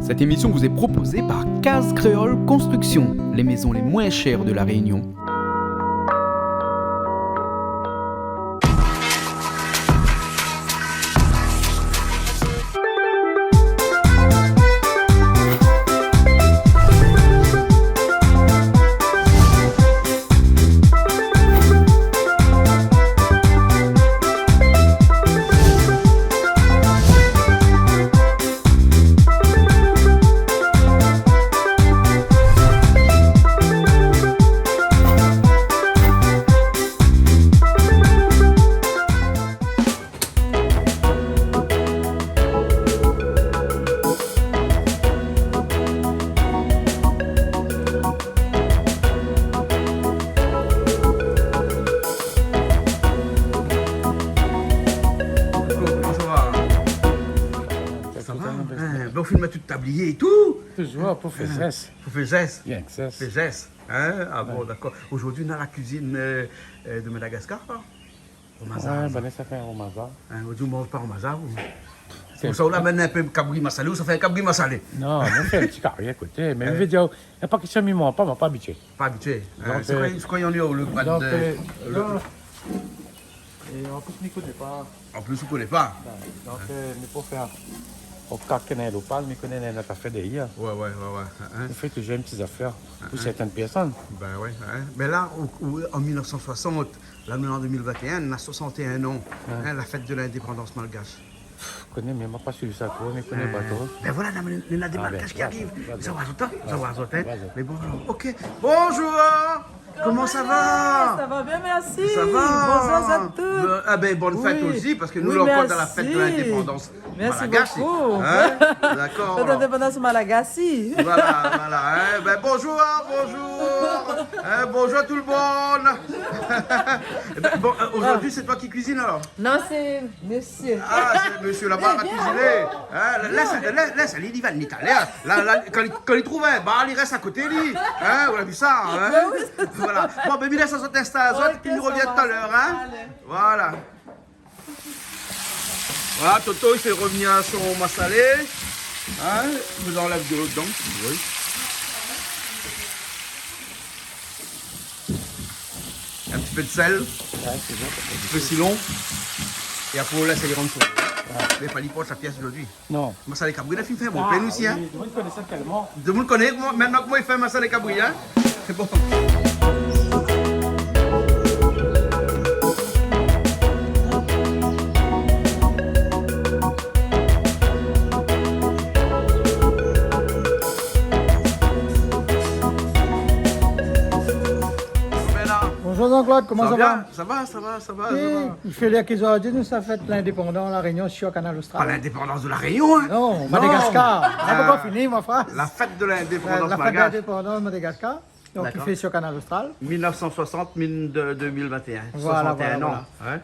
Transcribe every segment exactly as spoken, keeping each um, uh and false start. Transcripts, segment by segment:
Cette émission vous est proposée par Case Créole Construction, les maisons les moins chères de La Réunion. Koman sa va ? Sa va ? Hein, ben, ou film tout tablié é tout. Toujour pou fé zès. Pou fé zès. Bien zès. Fé zès. Hein ? Ah bon, dakor. Zordi, nou lé dan la kuizine, euh, euh, de Madagascar, la. Romaza. Ouais, ben, sa fé in romaza. Hein, ou di, ou manz pa romaza, ou ? Sé pou sa ou la amenn in pé kabri masalé, ou sa fé in kabri masalé. Non, mi fé in ti kari a koté, mé mi vé dir, na pa késtion mi manz pa, ma pa abitié. Pa abitié, hein. Donk, sé euh, koi, sé koi, néna le grad donk, de, euh, le non. É an plis, mi koné pa. An plis, ou koné pa. Ouais, donk, euh, mé pou fé, o ka ke néna lopal, mi koné néna in not afèr dèrièr. Ouais, ouais, ouais, ouais. Hein. Mi fé toujour in ti zafèr pou sèrtin pèrsone. Ben ouais, hein. Mé la, ou, ou, an mil nèf san soisant, la nou lé an deux mille vingt et un, nou na soisant é in an, hein, la fèt de lindépandans malgash. Pff, koné, mé ma pa suiv sa tro, mi koné pa tro. Ben voilà, na, na dé Malgash ki ariv. Ah ben, voilà, voilà. Sa va, zot, hein ? Sa va, zot, hein ? Voilà. Mé bon, alor, OK. Bonjour. Koman sa va ? Sa va bien, mèrsi. Sa va ? Bonjour à tous. Ben, ah ben, bonne fête aussi, parske nou lé ankor dan la fèt de lindépandans malgash. Oui, mèrsi. Mèrsi bokou. Hein ? Dakor, alor. Fèt d'indépandans malgash. Voilà, voilà, hein. Ben, bonjour, bonjour. Hein, bonjour tout le monde. Eh ben, bon, euh, zordi, sé ou ki kuizine, alor ? Non, sé mésyé. Ah, sé mésyé laba la kuiziné. Hein, lès, lès, lès ali, li va ni talèr. La, la, kan li, kan li trouv in bar, li rès a koté li. Hein, ou la vi sa, hein ? Ben oui, sé sa. Voilà. Bon, ben, mi lès azot instal azot, OK, épi nou rovien talèr, hein ? Sa va. Alé. Voilà. Voilà, Toto, li fé revenir son masalé. Hein ? Ou anlèv de lo dedan, si ou vé. In ti pé de sèl, ouais, sé bon, in ti pé sitron. É apré, ou lès ali rant son. Ouais. Mé pa li port sa piès zordi. Non. Masalé kabri, la fine fé bon plin osi, hein. Ah oui, tout le monde connaît ça tellement. Tout le monde connaît, mintnan koman i fé masalé kabri, hein. Sé bon. Bonjour Jean-Claude, koman sa va ? Sa va, sa va, sa va, sa va. Oui, i fé lèr ke zordi nou sa fèt lindépandans La Rénion sur Kanal Austral. Pa lindépandans de La Rénion, hein ? Non, Madagascar. Non. Ah, la fèt de lindépandans malgash. La fèt de lindépandans Madagascar. Dakor. Donk, i fé sur Kanal Austral. Mil nèf san soisant, mil, de, deux mille vingt et un. Voilà, voilà, voilà. Soisant é in an, hein.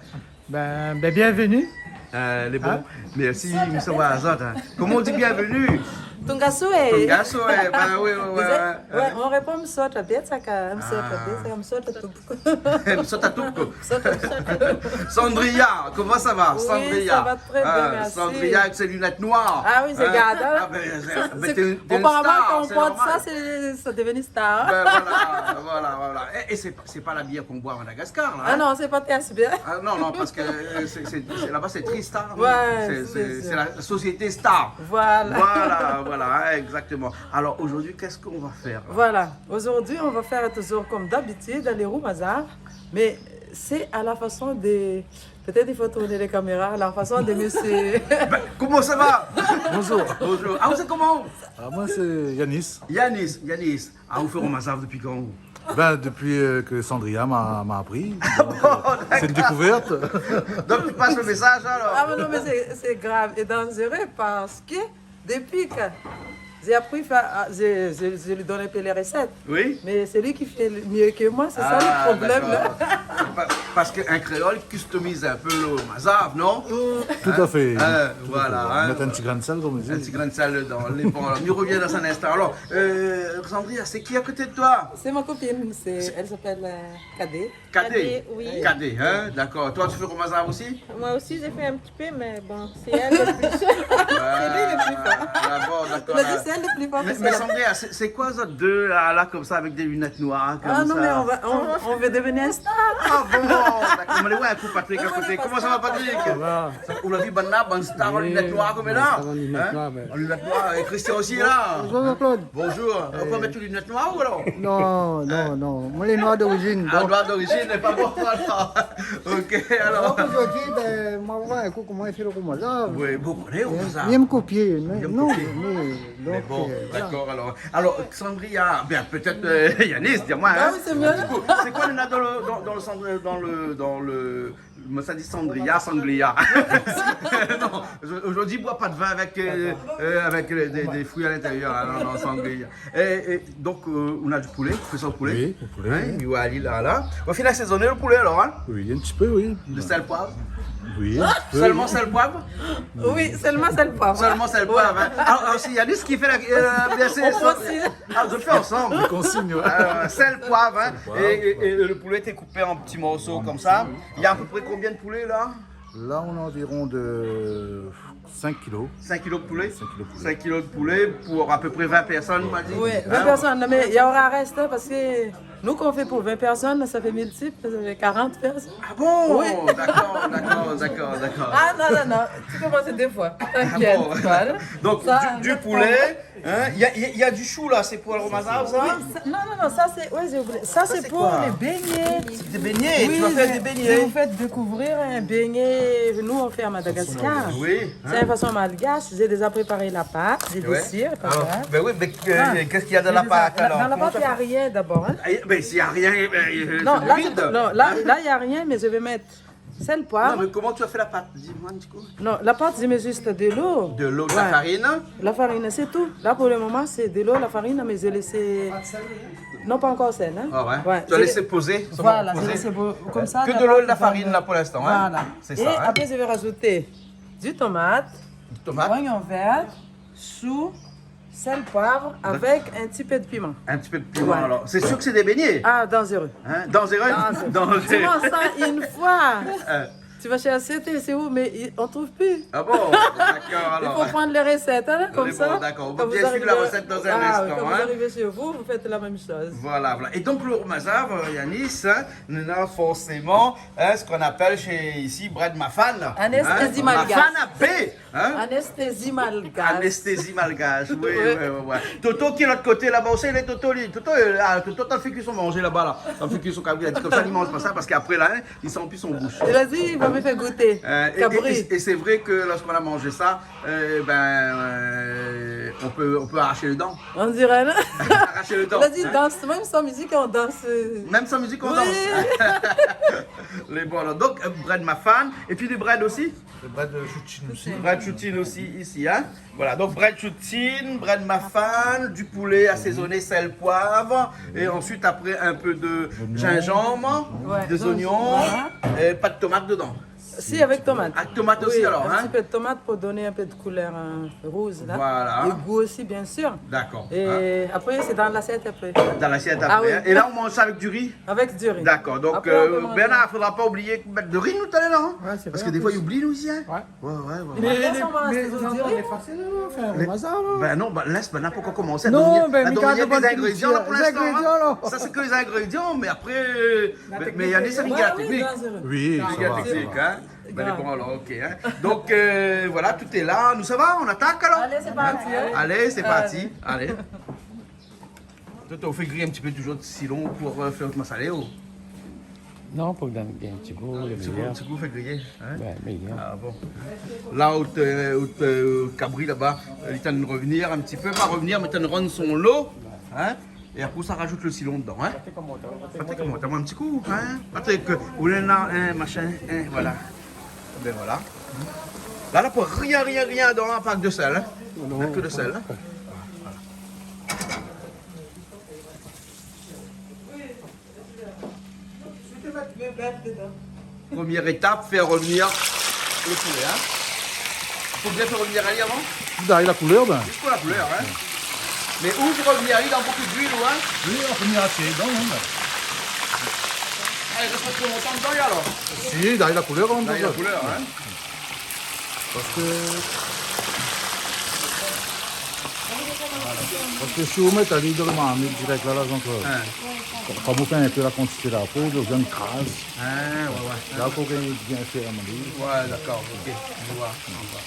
Ben, ben, bienvenue. Euh, lé bon. Hein ? Mèrsi, mi sa voir azot, hein. Koman ou di bienvenue ? Tongasoé. Tongasoé, ben oui, oui, oui, oui. Ouais, on répond, msota, bien, sa ka, msota, bien, sa ka, msota, tout. Msota tout, koi. Msota, msota. Sandria, koman sa va ? Oui, Sandria. Ça va très bien, merci. Sandria avèk ses lunettes noires. Ah oui, je garde, hein. Ah ben, ben, t'es une, t'es une star, c'est normal. Auparavant, quand on porte ça, c'est, ça devient une star. Ben voilà, voilà, voilà. É, é sé pa, sé pa la bièr k'ou boir à Madagascar, la, hein ? Ah non, c'est pas T S B. Ah non, non, parce que, euh, c'est, c'est, c'est, là-bas, c'est triste, hein. Ouais, c'est, c'est, c'est la, la société star. Voilà. Voilà, voilà, hein, exactement. Alors, aujourd'hui, qu'est-ce qu'on va faire, là ? Voilà. Aujourd'hui, on va faire toujours comme d'habitude, les roumazas, mais c'est à la façon de, peut-être il faut tourner les caméras, la façon de monsieur. Ben, koman sa va ? Bonjour. Bonjour. Ah, ou lé koman ? Ah, moin sé Yanis. Yanis, Yanis. Ah, ou fé romaza dopi kan, ou ? Ben, dopi, euh, ke Sandria m'a, m'a apri. Ah bon, dakor. Donk, euh, sé in dékouvèrt. Donk, ou pas le mésaz, alor ? Ah, mais non, mais c'est, c'est grave et dangereux parce que depuis que J'ai appris fa-, ah, je, je, je lui donne un peu les recettes. Oui. Mais c'est lui qui fait le mieux que moi, c'est ça le problème, là. Ah, d'accord. Pa-, parce qu'un créole customise un peu le mazave, non ? Mm. Tout à fait. Hein ? Tout à fait. Voilà, hein. Mettre un petit grain de sel, comme on dit. Un petit grain de sel dedans. Les bons, alors, on y revient dans un instant. Alors, euh, Sandria, c'est qui à côté de toi ? C'est ma copine, c'est, elle s'appelle, euh, Kadé. Kadé. Kadé, oui. Kadé, hein, d'accord. Toi, tu fais le mazave aussi ? Moi aussi, j'ai fait un petit peu, mais bon, c'est elle le plus. Ah, c'est lui le plus fort. Ah bon, d'accord, là. Elle dit, c'est elle le plus fort, mais, mais Sandria, c'est, c'est quoi, zot deux, là, là, comme ça, avec des lunettes noires, comme ça ? Ah non, mais on va, on, on veut devenir un star. Ah bon, d'accord. Mé alé oir in kou Patrick à côté. Comment ça va, Patrick ? Ça va. Ou la vi banna, bann star an linèt noir konm la. Hein ? An linèt noir, mé... An linèt noir, é Christian osi lé la. Bonjour, Jean-Claude. Bonjour. Ou la pa mèt linèt noir ou alor ? Non, non, non. Moin lé noir d'origine. Ah, donk noir d'origine, lé pa bon alor. Ok, alor. Donk zordi, bin, nou va oir in kou koman i fé le kou mazave. Oui, bon, ou koné, ou koné sa. Bien kopié, mé... Bien kopié. Mé bon, euh, voilà. D'accord, alor. Alor, Sandria, bin, pétèt, euh, Yanis, di amoin, hein. Ah oui, c'est mieux. Du coup, c'est quoi le nom dans le, dans, dans le sand-, dans le, dans le, Moin sa di Sandria, sangria. Non, zordi, zordi, boi pa de vin avec, euh, euh, avec, euh, des, des fruits à l'intérieur, hein, non, non, sangria. Et, et donc, euh, on a du poulet, on fait ça au poulet. Oui, au poulet, oui. Hein, ou alé la, la. On va finir assézoné le poulet alors, hein ? Oui, un petit peu, oui. De sel, poivre ? Oui, un petit peu, oui. Seulement sel, poivre ? Oui, seulement sel, poivre. Seulement sel, poivre, hein. Ah, ah, si, il y a lui qui fait la, euh, bien sûr. On continue. Ah, on fait ensemble. Les consignes, ouais. Euh, sel, poivre, hein. Sel, poivre, ouais. Et, et, et le poulet était coupé en petits morceaux comme ça. En petits, oui. Il y a à peu près combien de poulets, là ? Là, on a environ de cinq kilos. Cinq kilos de poulet ? Cinq kilos de poulet. Cinq kilos de poulet pour à peu près vingt personnes, on m'a dit. Oui, vingt personnes, non, mais il y aura reste, hein, parce que nous, quand on fait pour vingt personnes, ça fait multiple, ça fait quarante personnes. Ah bon ? Oui. D'accord, d'accord, d'accord, d'accord. Ah non, non, non, tu peux manger deux fois. Ah bon ? T'inquiète pas, hein. Donc, ça, du, du poulet, hein, il y a, il y a, il y a du chou là, c'est pour le mazave, ça ? Oui, ça, non, non, non, ça c'est, ouais, j'ai oublié. Ça, c'est pour les beignets. Ça, c'est quoi ? C'est des beignets, tu vas faire des beignets. Oui, je, je vais vous faire découvrir un beignet. Nous, on fait à Madagascar. Oui, hein. C'est une façon malgache. J'ai déjà préparé la pâte, j'ai des cires, par exemple. Ouais. Alors, ben oui, mais que, qu'est-ce qu'il y a dans la pâte, alors ? Dans la pâte, il y a rien d'abord, hein. Comment ça fait ? Ah, ben, s'il y a rien, ben, euh, c'est du vide. Non, là, là, il y a rien, mais je vais mettre sel, poivre. Non, mais comment tu as fait la pâte ? Dis-moi un petit coup. Non, la pâte, je mets juste de l'eau. De l'eau, de la farine. Ouais. La farine, c'est tout. Là, pour le moment, c'est de l'eau, la farine, mais je laisse... Non, pas encore sel, hein. Ah ouais. Ouais, tu as laissé poser, seulement poser. Voilà, je laisse po-, comme ça, la pâte va... Que de l'eau et de la farine, là, pour l'instant, hein. Voilà. C'est ça, hein. Et après, je vais rajouter du tomate, oignon vert, chou, sel, poivre, avec un petit peu de piment. Un petit peu de piment, alors. Ouais. C'est sûr que c'est des beignets. Ah, dangereux. Hein ? Dangereux ? Dangereux. Dangereux. Tu manges ça une fois. Euh. Tu vas chercher, t'es, c'est où ? Mais il, on trouve plus. Ah bon ? D'accord, alors. Il faut prendre les recettes, hein, comme ça. Bon, d'accord. Quand vous arrivez, ah oui, quand vous arrivez chez vous, vous faites la même chose. Voilà, voilà. Et donc, le mazave, euh, Yanis, hein, on a forcément, hein, ce qu'on appelle chez, ici, brèd mafane. Hein ? Anesthésie malgache. Mafane à baie. Hein ? Anesthésie malgache. Anesthésie malgache, oui, oui, oui, oui. Toto ki lé de l'ot koté laba osi, lé Toto, li. Toto, euh, ah, Toto, t'as fait cuire son manger laba, la. T'as fait cuire son cabri, li la di konmsa, li manz pa sa, parske apré, la, hein, li san pi son boush. Il a dit, il va me faire goûter. Euh, et, et, et, et c'est vrai que lorsqu'on a mangé ça, euh, ben, euh, on peut, on peut arracher les dents. On dirait, non ? Arracher les dents. Il a dit, danse, même sans musique, on danse. Même sans musique, on danse. Oui. Les bons, alors. Donc, euh, brèd mafane, et puis des brèdes aussi. Le brèd choutine aussi. Brèd choutine aussi ici, hein. Voilà, donc brèd choutine, brèd mafane, du poulet assaisonné sel, poivre, et ensuite après un peu de gingembre, des oignons, et pas de tomate dedans. Si, avec tomate. Avec tomate aussi, alors, hein. Oui, un petit peu de tomate pour donner un peu de couleur, euh, rouge, là. Voilà. Et goût aussi, bien sûr. D'accord. Et après, c'est dans l'assiette après. Dans l'assiette après, hein. Ah oui. Et là, on mange ça avec du riz ? Avec du riz. D'accord. Donc, euh, Bernard, faudra pas oublier de mettre du riz, nou, talèr, hein. Ouais, c'est vrai, en plus. Parce que des fois, ils oublient, nous aussi, hein. Ouais. Ouais, ouais, ouais. Mais, mais, mais, mais, mais, c'est facile, hein, faire le mazave, là. Ben non, ben, laisse, ben, on n'a pas encore commencé à donner, à donner les ingrédients, là, pour l'instant, hein. Non, ben, mi gard les ingrédients, là. Ça, c'est que les ingrédients, mais après, euh, mais, mais il y a des amis qui... La technique. Ouais, oui, bien sûr. Oui, ça va, ça va. Technique, hein. Grave. Ben, bon, alors, ok, hein. Donc, euh, voilà, tout est là. Nous, ça va, on attaque, alors ? Allez, c'est parti, hein. Allez, c'est parti. Allez. Toi, t'as fait griller un petit peu toujours de silon pour, euh, faire le massalé, ou ? Non, pou donn in ti gou, lé méyèr. In ti gou, in ti gou, fé griyé, hein ? Ouais, méyèr. Ah bon. La, out, euh, out, euh, kabri laba, euh, li tann revnir in ti pé, pa revnir, mé tann rann son lo, hein ? É apré, sa rajout le silon dedan, hein ? Sa fé koman ? Tann in ti kou, hein ? Patrick, euh, ou néna in machin, hein, voilà. Ben voilà. La, la, pa rien, rien, rien dedan, hein, pa ke de sèl, hein ? Non, non. Ke de sèl, hein ? Voilà. Première étape, faire revenir le poulet, hein. Faut bien faire revenir ali avant. Done ali la koulèr, bin. Juste pour la couleur, hein. Mais ou fé revenir ali dan bonpé d'luil, ou, hein. Oui, ou fé revenir ali dan, non, bin. Ah, i rès pa tro lontan dedan, alor. Si, done ali la koulèr, kan mèm. Done ali la koulèr, hein. Parske, parske si ou mèt ali dan marmit dirèk la, la, donk, euh, kan, kan ou fé in pé la kantité la, apré, ou la vien kraz. Ah, ouais, ouais. La, fo ke li bien fèrm, li. Ouais, d'accord, ok. Je vois, je vois.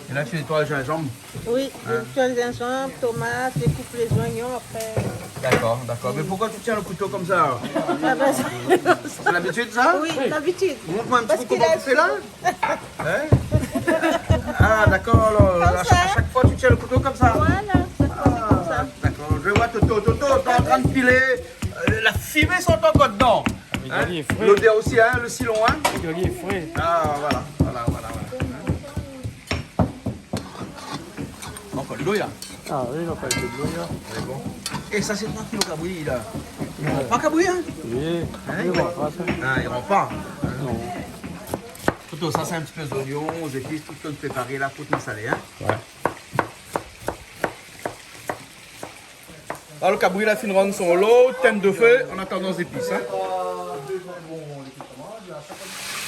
Et là, tu nettoies le gingembre. Oui, hein ? Je nettoie le gingembre, tomate, je coupe les oignons après. D'accord, d'accord. Mais pourquoi tu tiens le couteau comme ça, alors ? Ah ben, c'est l'habitude, ça ? Oui, l'habitude. Montre-moi un petit peu comment tu fais là. Hein ? Ah, d'accord, alors, à chaque, à chaque fois, tu tiens le couteau comme ça. Voilà, chaque fois, c'est comme ça. Ah, d'accord, je vois Toto. Toto, t'es en train de piler. Euh, la fumée sort encore dedans. Hein ? L'odeur aussi, hein, le silon, hein ? Ah, voilà, voilà, voilà, voilà. Ankor dolo, ya ? Ah oui, ankor in pé dolo, ya. Mé bon. É sa, sé pa ki lo kabri, la. Non. Pa kabri, hein ? Oui. Hein ? I ran pa, sa. Ah, i ran pa. Non. Toto, sa, sé in ti pé zoignon, zépis, tout préparé la pou lo masalé, hein ? Ouais. La, lo kabri la fine rann son lo, tinn do fé, an atandan zépis, hein.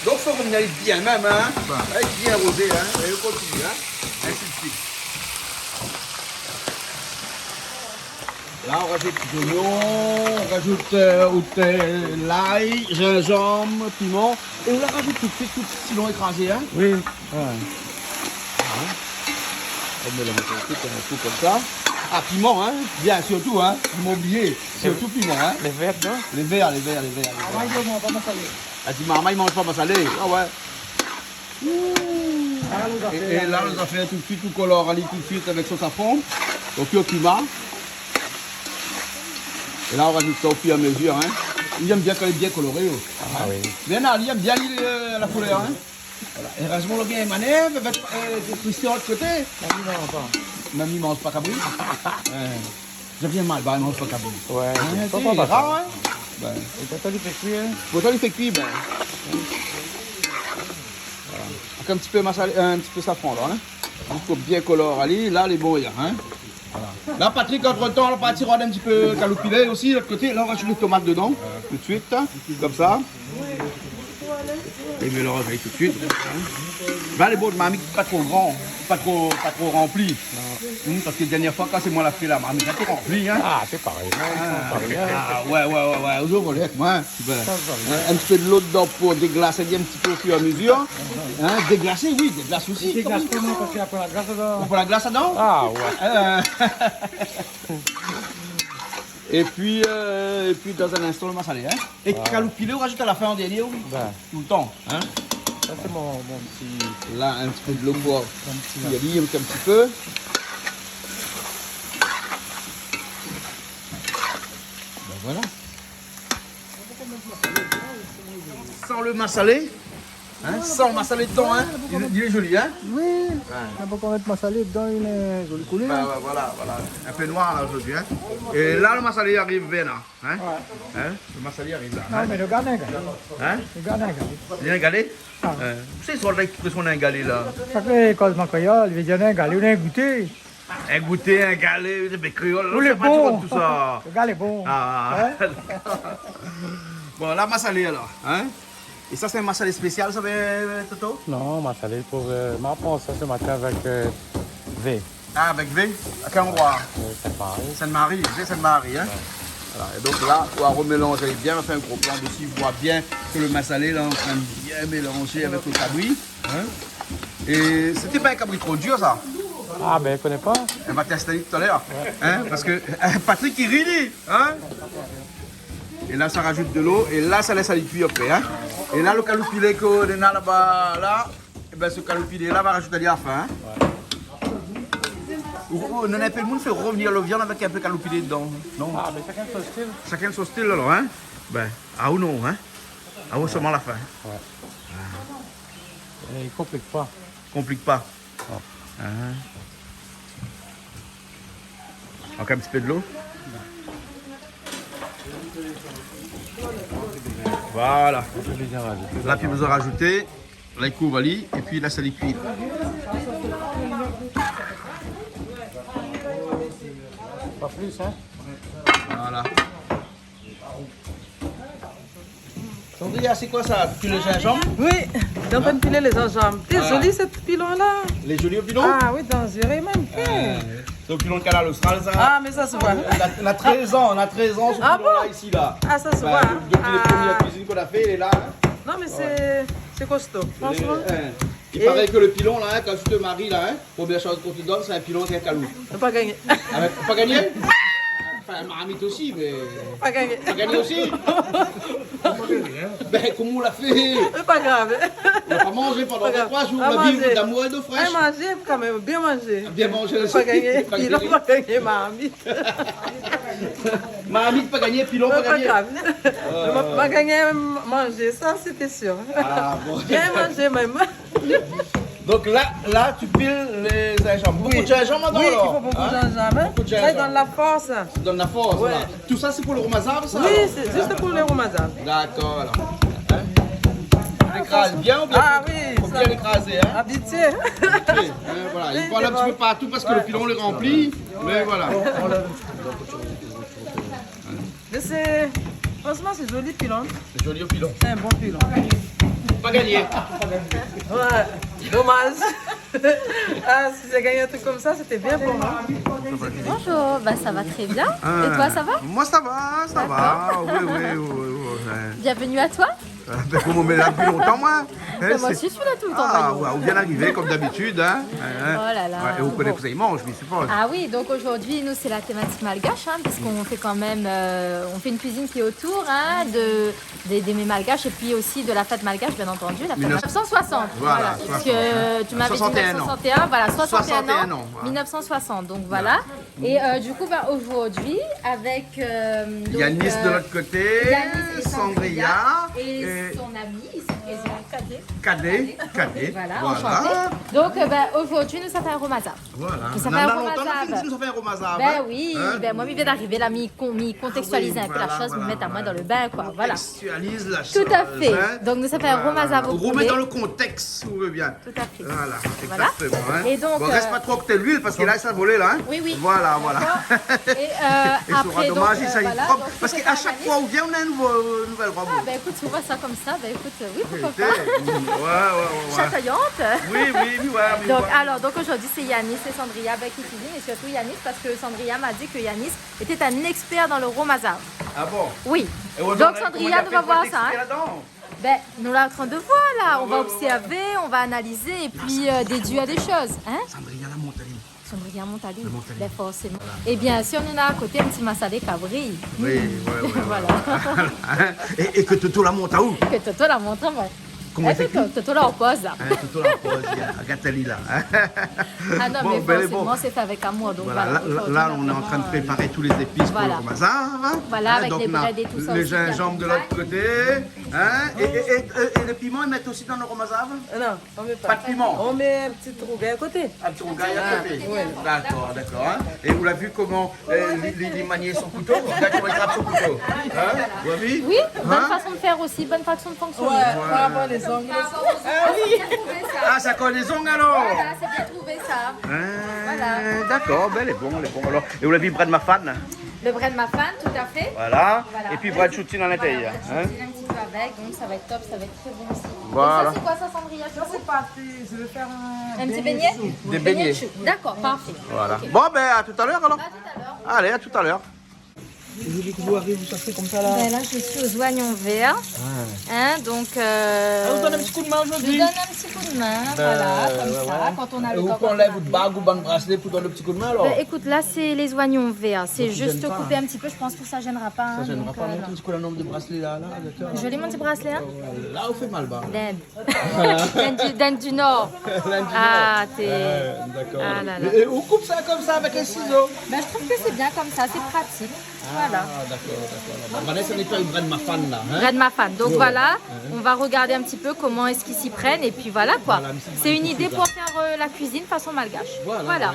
Donk, fo ke nou alé bien mèm, hein. Bin. Alé bien rozé, hein. É nou kontinié, hein. Ainsi de suite. La, nou rajout zoignon, nou rajout, euh, out, euh, lay, zinzanm, piman. É nou la rajout tout suit tout silon ékrazé, hein ? Oui. Ouais. Hein ? Nou mélanz tout in kou konmsa. Ah, piman, hein ? Bien, sirtou, hein ? Piman oublié. Sirtou piman, hein ? Lé vèr, non ? Lé vèr, lé vèr, lé vèr, lé vèr. Marmay i manz pa masalé. Ah, di marmay i manz pa masalé. Ah ouais. É, é la, nou la fé tout suit, nou kolor ali tout suit avèk son safran. Donk, kurkuma. É la, nou rajout sa au fur et à mesure, hein. Li èm bien kan lé bien koloré, oh. Ah oui. Mé non, li èm bien, li, euh, la koulèr, hein. Voilà. Érèzman, nou la gingn manèv avèk, euh, Christian de lot koté. Mami i manz pa. Mami i manz pa kabri. Euh, sa i vien mal, ba, i manz pa kabri. Ouais, hein, sé pa, sé pa rar, hein. Bin. É pourtan, li fé kui, hein. Pourtan, li fé kui, bin. Voilà. Avèk in ti pé masalé, in ti pé safran, la, hein. Zis pou bien kolor ali, la, lé bon, ya, hein. Voilà. La, Patrick, antretan, la parti rod in ti pé kaloupilé osi, lot koté. La, nou rajout lé tomat dedan, tout suit, hein, konmsa. É mélanz ali tout suit, hein. La, lé bon, marmit pa tro gran, pa tro, pa tro ranpli. Hmm, parske dernièr foi, kan sé moin la fé la marmit, la té ranpli, hein. Ah, sé parèy. Ah, ouais, ouais, ouais, ouais, ou zoué volé, moin. Bin, in ti pé dolo dedan pou déglasé in ti pé au fur et à mesure. Hein, déglasé, oui, déglasé osi. Déglasé koman, parske apré la glas dedan. Apré la glas dedan ? Ah, ouais. Euh, épi, euh, épi, dan in instan, lo masalé, hein. É kaloupilé, ou rajout a la fin, an dernié, ou ? Bin. Toultan, hein. Sa, sé mon, mon ti... La, in ti pé dolo pou, mon ti, pou ali, in ti pé. Bin voilà. San lo masalé, hein, san lo masalé dedan, hein. Li, li lé zoli, hein. Oui. Ouais. Na pa bezoin mèt masalé dedan, li lé zoli koulèr. Bah, ouais, voilà, voilà. In pé noir, la, zordi, hein. É la, lo masalé i ariv bien, la, hein. Ouais. Hein ? Lo masalé i ariv, la, hein. Non, mé lo gard in galé. Hein ? Lo gard in galé. Li lé in galé ? Ah. Euh, sé sa, la, ki fé son in galé, la. Sa fé kozman kréol, i vé dir in galé, ou in gouté. In gouté, in galé, mé kréol, ou lé pa bon. Tout sa. Lo gars lé bon. Ah. Hein ? Bon, la, masalé, alor, hein ? É sa, sé in masalé spésial, sa, euh, Toto ? Non, masalé pou, euh, ma pran sa se matin avèk, euh, vé. Ah, avèk vé ? A kèl androi ? Euh, Sainte-Marie. Sainte-Marie, vé Sainte-Marie, hein ? Ouais. Voilà, é donk la, ou va remélanzé bien, ou fé in gro plan dési, ou voi bien ke lo masalé, la, lé an trin de bien mélanzé avèk lo kabri. Hein ? É sété pa in kabri tro dir, sa ? Ah, bin, mi koné pa. Nou va tèst ali talèr. Ouais. Hein ? Parske, euh, Patrick i ri, li, hein ? É la, sa rajout dolo. É la, sa lès ali kui apré, hein ? É la, lo kaloupilé ke nou néna laba, la, é bin, se kaloupilé-la, va rajout ali a la fin, hein ? Ouais. Ou, ou, nou néna in pé d'moun i fé revenir lo viann avèk in pé kaloupilé dedan, non ? Ah, mé shakinn son stil. Shakinn son stil, alor, hein ? Bin, a ou non, hein ? A ou solman la fin. Ouais. Ah. É i konplik pa. Konplik pa. Non. Ah. Ankor in ti pé dolo. Voilà. La pi bezoin rajouté. La i kouv ali, épi la sa li kui. Pa plis, in ? Voilà. Sandria, sé koi sa ? Pilé zinzanm ? Oui, lé antrin pilé lé zinzanm. Lé zoli, sèt pilon la. Lé zoli o pilon ? Ah oui, danzéré mèm. Sé o pilon Kanal Austral sa. Ah, mé sa sé vré. Na, na trèz an, na trèz an, so pilon la, isi la. Ah sa sé vré. Dopi lé promié kuizine k'nou la fé, lé la, in. Non mé sé, sé kosto. Fransman. I paré ke lo pilon la, in, kan ou te mari la, in, promié shoz k'ou done, sé in pilon, sé in kalou. Pa gagné. Ah, mé pa gagné ? Anfin, marmit osi, mé... Pa gagné. Pa gagné osi ? Bin, koman ou la fé ? Pa grav. Ou la pa manzé pandan troi zour, ou la viv d'amour é d'o frèsh. Manzé kan mèm, bien manzé. Bien manzé osi. Pa gagné. Pilon, pa gagné, marmit. Marmit pa gagné, pilon pa gagné. Pa grav. Pa gagné manzé, sa sété sir. Ah bon. Bien manzé mèm. Donk la, la, ou pil lé zinzanm. Bonpé zinzanm alor ? Oui, i fo bonpé zinzanm, in. Bonpé zinzanm. Sa i done la fors. I done la fors, voilà. Tousa sé pou lo romazav sa ? Oui, sé zis pou lo romazav. Dakor alor. In ? Ou ékraz bien oubien fo bien ékrazé, in ? Ah oui, sa. Abitié. Abitié, in, voilà. I pran in ti pé partou parske lo pilon lé ranpli, mé voilà. Mé sé, fransman sé zoli pilon. Sé zoli o pilon. Sé in bon pilon. Pa gagné. Ouais, domaz. Ah, si la gagn in trik konmsa, sété bien pou moin. Bonjour, bah ça va très bien. Et toi, ça va ? Moin sa va, sa va. D'accord. Oui, oui, oui, oui, oui. Bienvenue à toi. Ah bin, koman, mé la dopi lontan moin. Bin, moin osi mi sui la toultan. Ah ouais, ou vien d'arivé konm dabitid, in. Oh là là. Ouais, é ou koné kosa i manz, mi supoz. Ah oui, donc aujourd'hui, nous, c'est la thématique malgache, hein, parce qu'on fait quand même, euh, on fait une cuisine qui est autour, hein, de, des, des mets malgaches et puis aussi de la fête malgache, bien entendu, la fête mille neuf cent soixante. Voilà, voilà, parce que tu m'avais dit mille neuf cent soixante et un, voilà, soixante et un ans, ouais. Mille neuf cent soixante, donc voilà. Et, euh, du coup, bah, aujourd'hui, avec, euh, donc, Yanis de l'autre côté, Yanis et Sandria, Sandria et son ami, ils sont présents. Kadé. Kadé, Kadé. Voilà, enchanté. Donc, euh, bah, aujourd'hui, nou sa fé in romazav. Voilà. Nou sa fé in romazav. Bin oui, bin moin mi vien d'arivé la, mi kon-, mi kontekstualiz in pé la shoz, mi mèt amoin dan lo bin, koi. Voilà. Kontekstualiz la shoz, in. Tout à fait. Donc, nou sa fé in romazav o poulé. Ou remèt dan lo kontèks, si ou vé bien. Tout à fait. Voilà, exactement, hein. Et donc, bon, reste pas trop à côté de l'huile, parce que là, ça a volé, là, hein. Oui, oui. Voilà, voilà. D'accord. Et, euh, et après, donc, euh, voilà, donc, parske a shak foi ou vien, ou na in nouvo, nouvèl rob. Ah, ben, écoute, si ou voi sa konmsa, ben, écoute, euh, oui, pourquoi pas. Vérité. Ouais, ouais, ouais, ouais. Chatoyante. Oui, oui, oui, ouais, oui. Donc, alors, donc aujourd'hui, c'est Yanis et Sandria, ben, qui cuisinent, et surtout Yanis, parce que Sandria m'a dit que Yanis était un expert dans le romazav. Ah bon ? Oui. Donc, Sandria, nou va voir sa, hein. Et aujourd'hui, on a découvert un expert là-dedans. Ben, nou lé antrin de voir la, on va observer, on va analyser et puis, euh, déduire des choses, hein. Sandria la mont ali. Sandria la mont ali. La mont ali. Ben, forcément. Voilà. Et bien sûr, nou na a koté in ti masalé kabri. Oui, ouais, ouais, ouais. Voilà. Et, et ke Toto la mont aou. Ke Toto la mont amoin. Koman i ékri ? Toto la an poz la. Hein, Toto la an poz, gard ali la. Ah non, mais forcément, c'est fait avec amour, donc voilà. Bon, ben, bon. Voilà, là, là, on est en train de préparer tous les épices pour le romazav, hein. Aujourd'hui, on a vraiment, euh, voilà, avec les brèdes et tout ça aussi, bien fait. Donc, on a le gingembre de l'autre côté, hein, et, et, et, et, et le piment, ils mettent aussi dans le romazav ? Non, on met pas. Pas de piment ? On met un petit rougail à côté. Un petit rougail à côté. Ah, oui. D'accord, d'accord, hein. Et ou la vu koman, euh, li, li, li manié son kouto ? Gard koman li trap son kouto. Hein ? Ou la vu ? Oui, bonne façon de faire aussi, bonne façon de fonctionner. Ouais, par rapport les ongles. Ah oui. Ah, sa kol lé zong alor ? Voilà, c'est bien trouvé ça. Hein, d'accord, ben, lé bon, lé bon. Alors, é ou la vu brèd mafane ? Le brèd mafane, tout à fait. Voilà. Voilà. Et puis brèd shoutine à l'intérieur, hein ? Voilà, brèd shoutine un petit peu avec, donc ça va être top, ça va être très bon aussi. Voilà. Et ça, c'est quoi ça, Sandria, du coup ? Ça, c'est pâté, je vais faire un beignet chou. Un petit beignet ? Des beignets. Beignet de chou. D'accord, parfait. Voilà. Ok. Bon, ben, à tout à l'heure, alors. À tout à l'heure. Allez, à tout à l'heure. Aujourd'hui ke ou ariv, ou sa fé konmsa la ? Ben là, je suis aux oignons verts. Ah. Hein, donc, euh, ah, ou done in ti koudmin aujourd'hui ? Je donne un petit coup de main, voilà, comme ça, quand on a le temps, quand on a le temps. Ben, ouais, ouais. Et ou pran la bout bag ou bann braslé pou done in ti koudmin, alors ? Ben, écoute, là, c'est les oignons verts. C'est juste coupé un petit peu. Donc, tu gênes pas, hein ? Je pense que ça gênera pas, hein, donc, euh, voilà. Ça gênera pas, montre in ti kou le nombre de bracelets là, là, d'accord. Joli, mon ti braslé, hein ? Euh, là, ou fé mal, bah. L'Inde. L'Inde du, l'Inde du Nord. L'Inde du Nord. Ah, t'es... Euh, d'accord. Ah là là. Et, et ou koup sa konmsa avèk in sizo ? Ben, je trouve que c'est bien comme ça, c'est pratique. Ah, Voilà. Ah, d'accord, d'accord, d'accord. Vanessa i nétoiy brèd mafane la, hein ? Brèd mafane. Donc voilà, on va regarder un petit peu comment est-ce qu'ils s'y prennent et puis voilà quoi. Voilà, mé sé in idé pou fé, euh, la cuisine façon malgache. Voilà.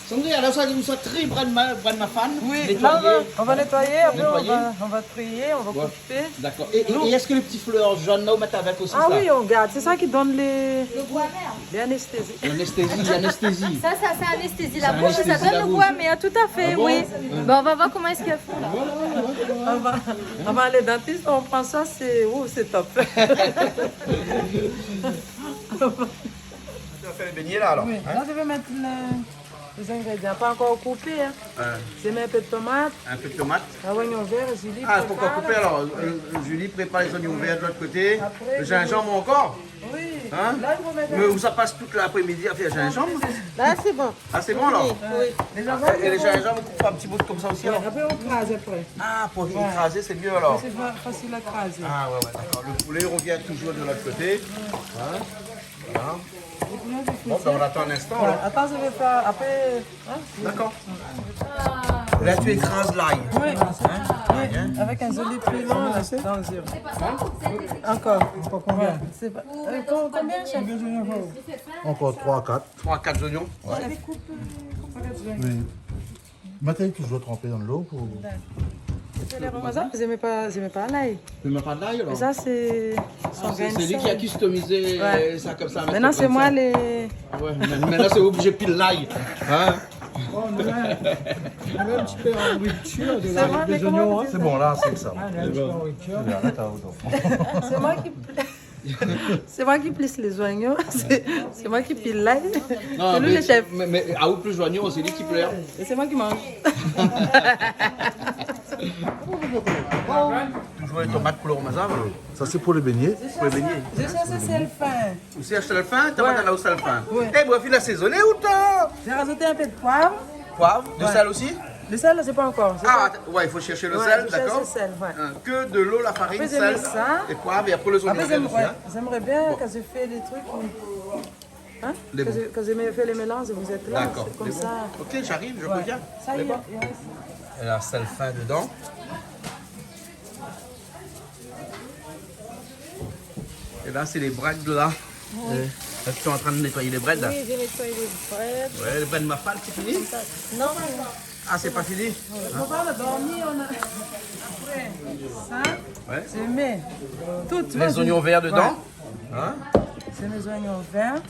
Sandrine, alors ça, nous sommes très brèd ma-, brèd mafane. Oui, là, on va, on va nettoyer, après on va, on va trier, on va couper. D'accord. Et, et, et est-ce que les petits fleurs jaunes là, on met avec aussi ça ? Ah oui, on garde. C'est ça qui donne les, les anesthésies. L'anesthésie, l'anesthésie. Ça, ça, c'est anesthésie la bouche, ça donne le goût amer, tout à fait, oui. Bon, on va voir comment est-ce qu'elles font là. On va, on va aller dentiste, on prend ça, c'est, ouh, c'est top. Tu vas faire les beignets là alors, hein ? Oui, là je vais mettre le, les ingrédients, pas encore coupés, hein. Hein. J'ai mis un peu de tomate. Un peu de tomate. Ah, oignon vert, Julie prépare. Ah, pas encore coupé alors. Euh, Julie prépare les oignons verts de l'autre côté. Après, le gingembre encore. Oui. Hein ? Là, je vais mettre. Mais où ça passe toute l'après-midi à faire gingembre ? Là, c'est bon. Ah, c'est bon alors ? Oui, oui. Et le gingembre, on coupe en petits bouts comme ça aussi alors ? Oui, après, on crase après. Ah, pour écraser, c'est mieux alors. C'est fa-, facile à craser. Ah, ouais, ouais, d'accord. Le poulet revient toujours de l'autre côté. Hein ? Voilà. Bon, ben, on attend un instant, là. Attends, je vais faire après, hein ? D'accord. Là, tu écrases l'ail. Oui. Hein ? Oui. Avec un joli piment, là, dans le... Encore. Encore combien ? Ouais. C'est pas, euh, com-, combien, chef ? Encore trois, quatre. Trois, quatre oignons. Ouais. Oui. Mé té toultan tranpé dan dolo pou... Sé lé romaza, mi èm pa, mi èm pa lay. Ou èm pa lay, alor ? Mé sa, sé son grin de sèl. Ah, sé, sé li ki la kustomiz sa konmsa, mèt konmsa. Koméla, sé moin lé... Ah ouais, mé, mé la, sé oblizé pil lay. Hein ? Oh, nou la, nou la in ti pé an ritir de lay, dé zoignon, hein. Sé bon, la, sé sa. Ah, nou la in ti pé an ritir. Voilà, t'as raison. Sé moin ki Sé moin ki plis lé zoignon, sé, sé moin ki pil lay. Non, sé li mé, lé shèf. Mé, mé, ah, ou plis zoignon, sé li ki plèr. É sé moin ki manz. Toultan in tomat pou lo romaza, voilà. Sa sé pou lé bégné. Pou lé bégné. Mi shèrsh sèl fin. Ou shèrsh sèl fin, ou la trouv sèl fin. Ouais. É bon, fine asézoné ou ta ? Mi razout in pé de poiv. Poiv, de sèl osi ? Le sèl, sé pa ankor. Ah, ouais, i fo shèrsh lo sèl, dakor. Ouais, mi shèrsh lo sèl, ouais. Hein, ke dolo, la farine, sèl é poiv, é apré lé zoignon vèr osi, hein. Apré, mi èmré, mi èmré bien kan mi fé lé trik, hein, kan mi fé lé mélanz, ou lé la, sé konmsa. Dakor. Lé bon. Ok, j'arrive, je reviens. Sa i lé, i rès. É la, sèl fin dedan. É la, sé lé brèd la. Oui. Euh, la, ou lé antrin nétoiy lé brèd la. Oui, mi nétoiy lé brèd. Ouais, lé brèd mafal, sé fini ? Konmsa. Non. Ah, sé pa fini ? Mon papa la dormi, nou la... Apré sa, ouais, mi mèt tout lé zoignon vèr dedan. Ouais. Hein ? Sé lé zoignon vèr.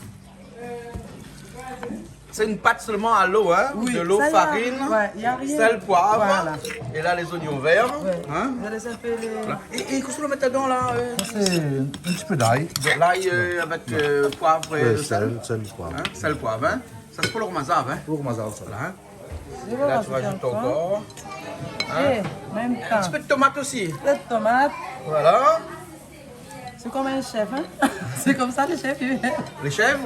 Sé in pat solman a lo, hein ? Oui, dolo, sa, i na, farine, ouais, i na rien. Sèl, poiv, voilà. É la, lé zoignon vèr, hein ? Ouais. Mi lès in pé lé... Voilà. É, é kosa ou mèt dedan la, euh ? Sa, sé in ti pé lay. De lay, euh, avèk, euh, poiv é sèl. Ouais, sèl, sèl, poiv. Hein ? Sèl, poiv, hein ? Sa, sé pou lo romaza, hein ? Pou lo romaza, sa. Voilà, hein ? É la, ou razout ankor. Hein ? É, an mèm tan, in ti pé de tomat osi. In pé de tomat. Voilà. Sé konm in shèf, hein ? Sé konmsa, lé shèf i fé. Lé shèv ?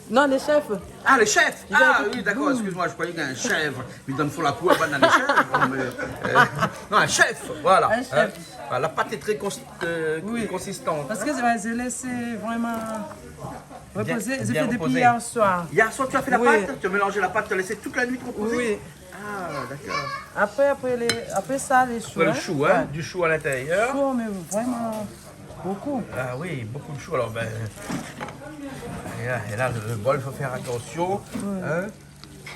Non, lé shèf. Ah, lé shèf. Ah oui, dakor, eskiz amoin, mi kroiyé in shèv. Mé dan lo fon la kour, na pa de shèv, mé, euh, non, in shèf, voilà. In shèf. Hein ? Voilà, la pat lé tré kons-, euh, konsistan. Oui. Parske mi lès vréman repozé. Bien, bien repozé. Mi fé dopi yèr soir. Yèr soir, ou la fé la pat, ou la mélanz la pat, ou la lès tout la nuit repozé ? Oui. Ah, dakor. Apré, apré lé, apré sa, lé shou, hein. Apré lo shou, hein, du shou à l'intérieur. Shou, mé vréman bokou. Ah oui, bokou de shou. Alor, ben, é la, é la, lo, lo bol, i fo fé atansion, hein. Ouais.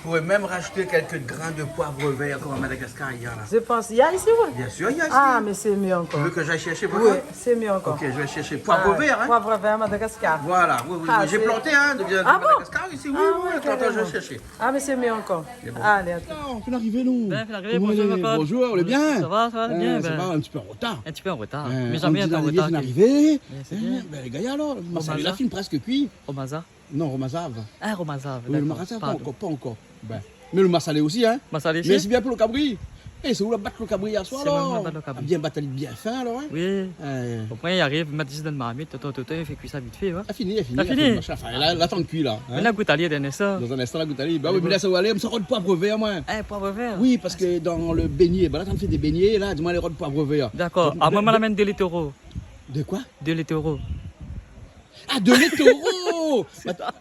Ou pouré mèm razout kèk grin de poiv vèr konm a Madagascar i na la. Mi pans, i na isi, oui. Bien sûr, i na isi. Ah, mé sé myé ankor. Tu veux que j'aille chercher pour toi ? Oui, sé myé ankor. Ok, je vais chercher poiv vèr, hein. Poiv vèr Madagascar. Voilà, oui, oui, oui. Ah, j'ai planté, hein, de, de Madagascar isi, oui, oui, karéman. Ah ouais, attends, je vais chercher. Ah, mé sé myé ankor. Lé bon. Alé, atann. Ah, ou la arivé, nou. Ben, ou la arivé, bonjour, Jean-Claude. Koman i lé ? Bonjour, lé bien ? Sa va, sa va, bien, ben. Sa va, in ti pé an rotar. In ti pé an rotar. Mé zamé an rotar. Hein, Andy Daniel la arivé. Mé sé bien. Hein, ben, lé gayar, alor. Romaza. Masalé la fine prèsk kui. Romaza. Non, romazav. Ah, romazav, dakor. Oui, lo romazav, pa ankor, pa ankor. Ben, mé lo masalé osi, hein. Masalé osi. Mé sé bien pou lo kabri. É sé ou la bat lo kabri yèr soir, alor ? Sé moin la bat lo kabri. Bien bat ali bien fin, alor, hein ? Oui. Hein. Bon, apré, i ariv, mèt zis dan marmit, tonton, tonton, i fé kui sa vit fé, ouais. Ah, fini, ah, fini, ah, fini. Fini. Machin, anfin, la, la atann kui, la, hein. Mé la, gout ali dan in instan. Dan in instan, la, gout ali. Ben oui, mé la, sa va alé, mi sa rod poiv vèr, moin. Eh, poiv vèr ? Oui, parske dan lo bégné, ben la, ou fé dé bégné, la, di amoin, alé rod poiv vèr. Dakor. De, ah, moin, de, moin la amenn dé lé toro. De koi ? Dé lé toro. Ah, dé lé toro ! Sé sa.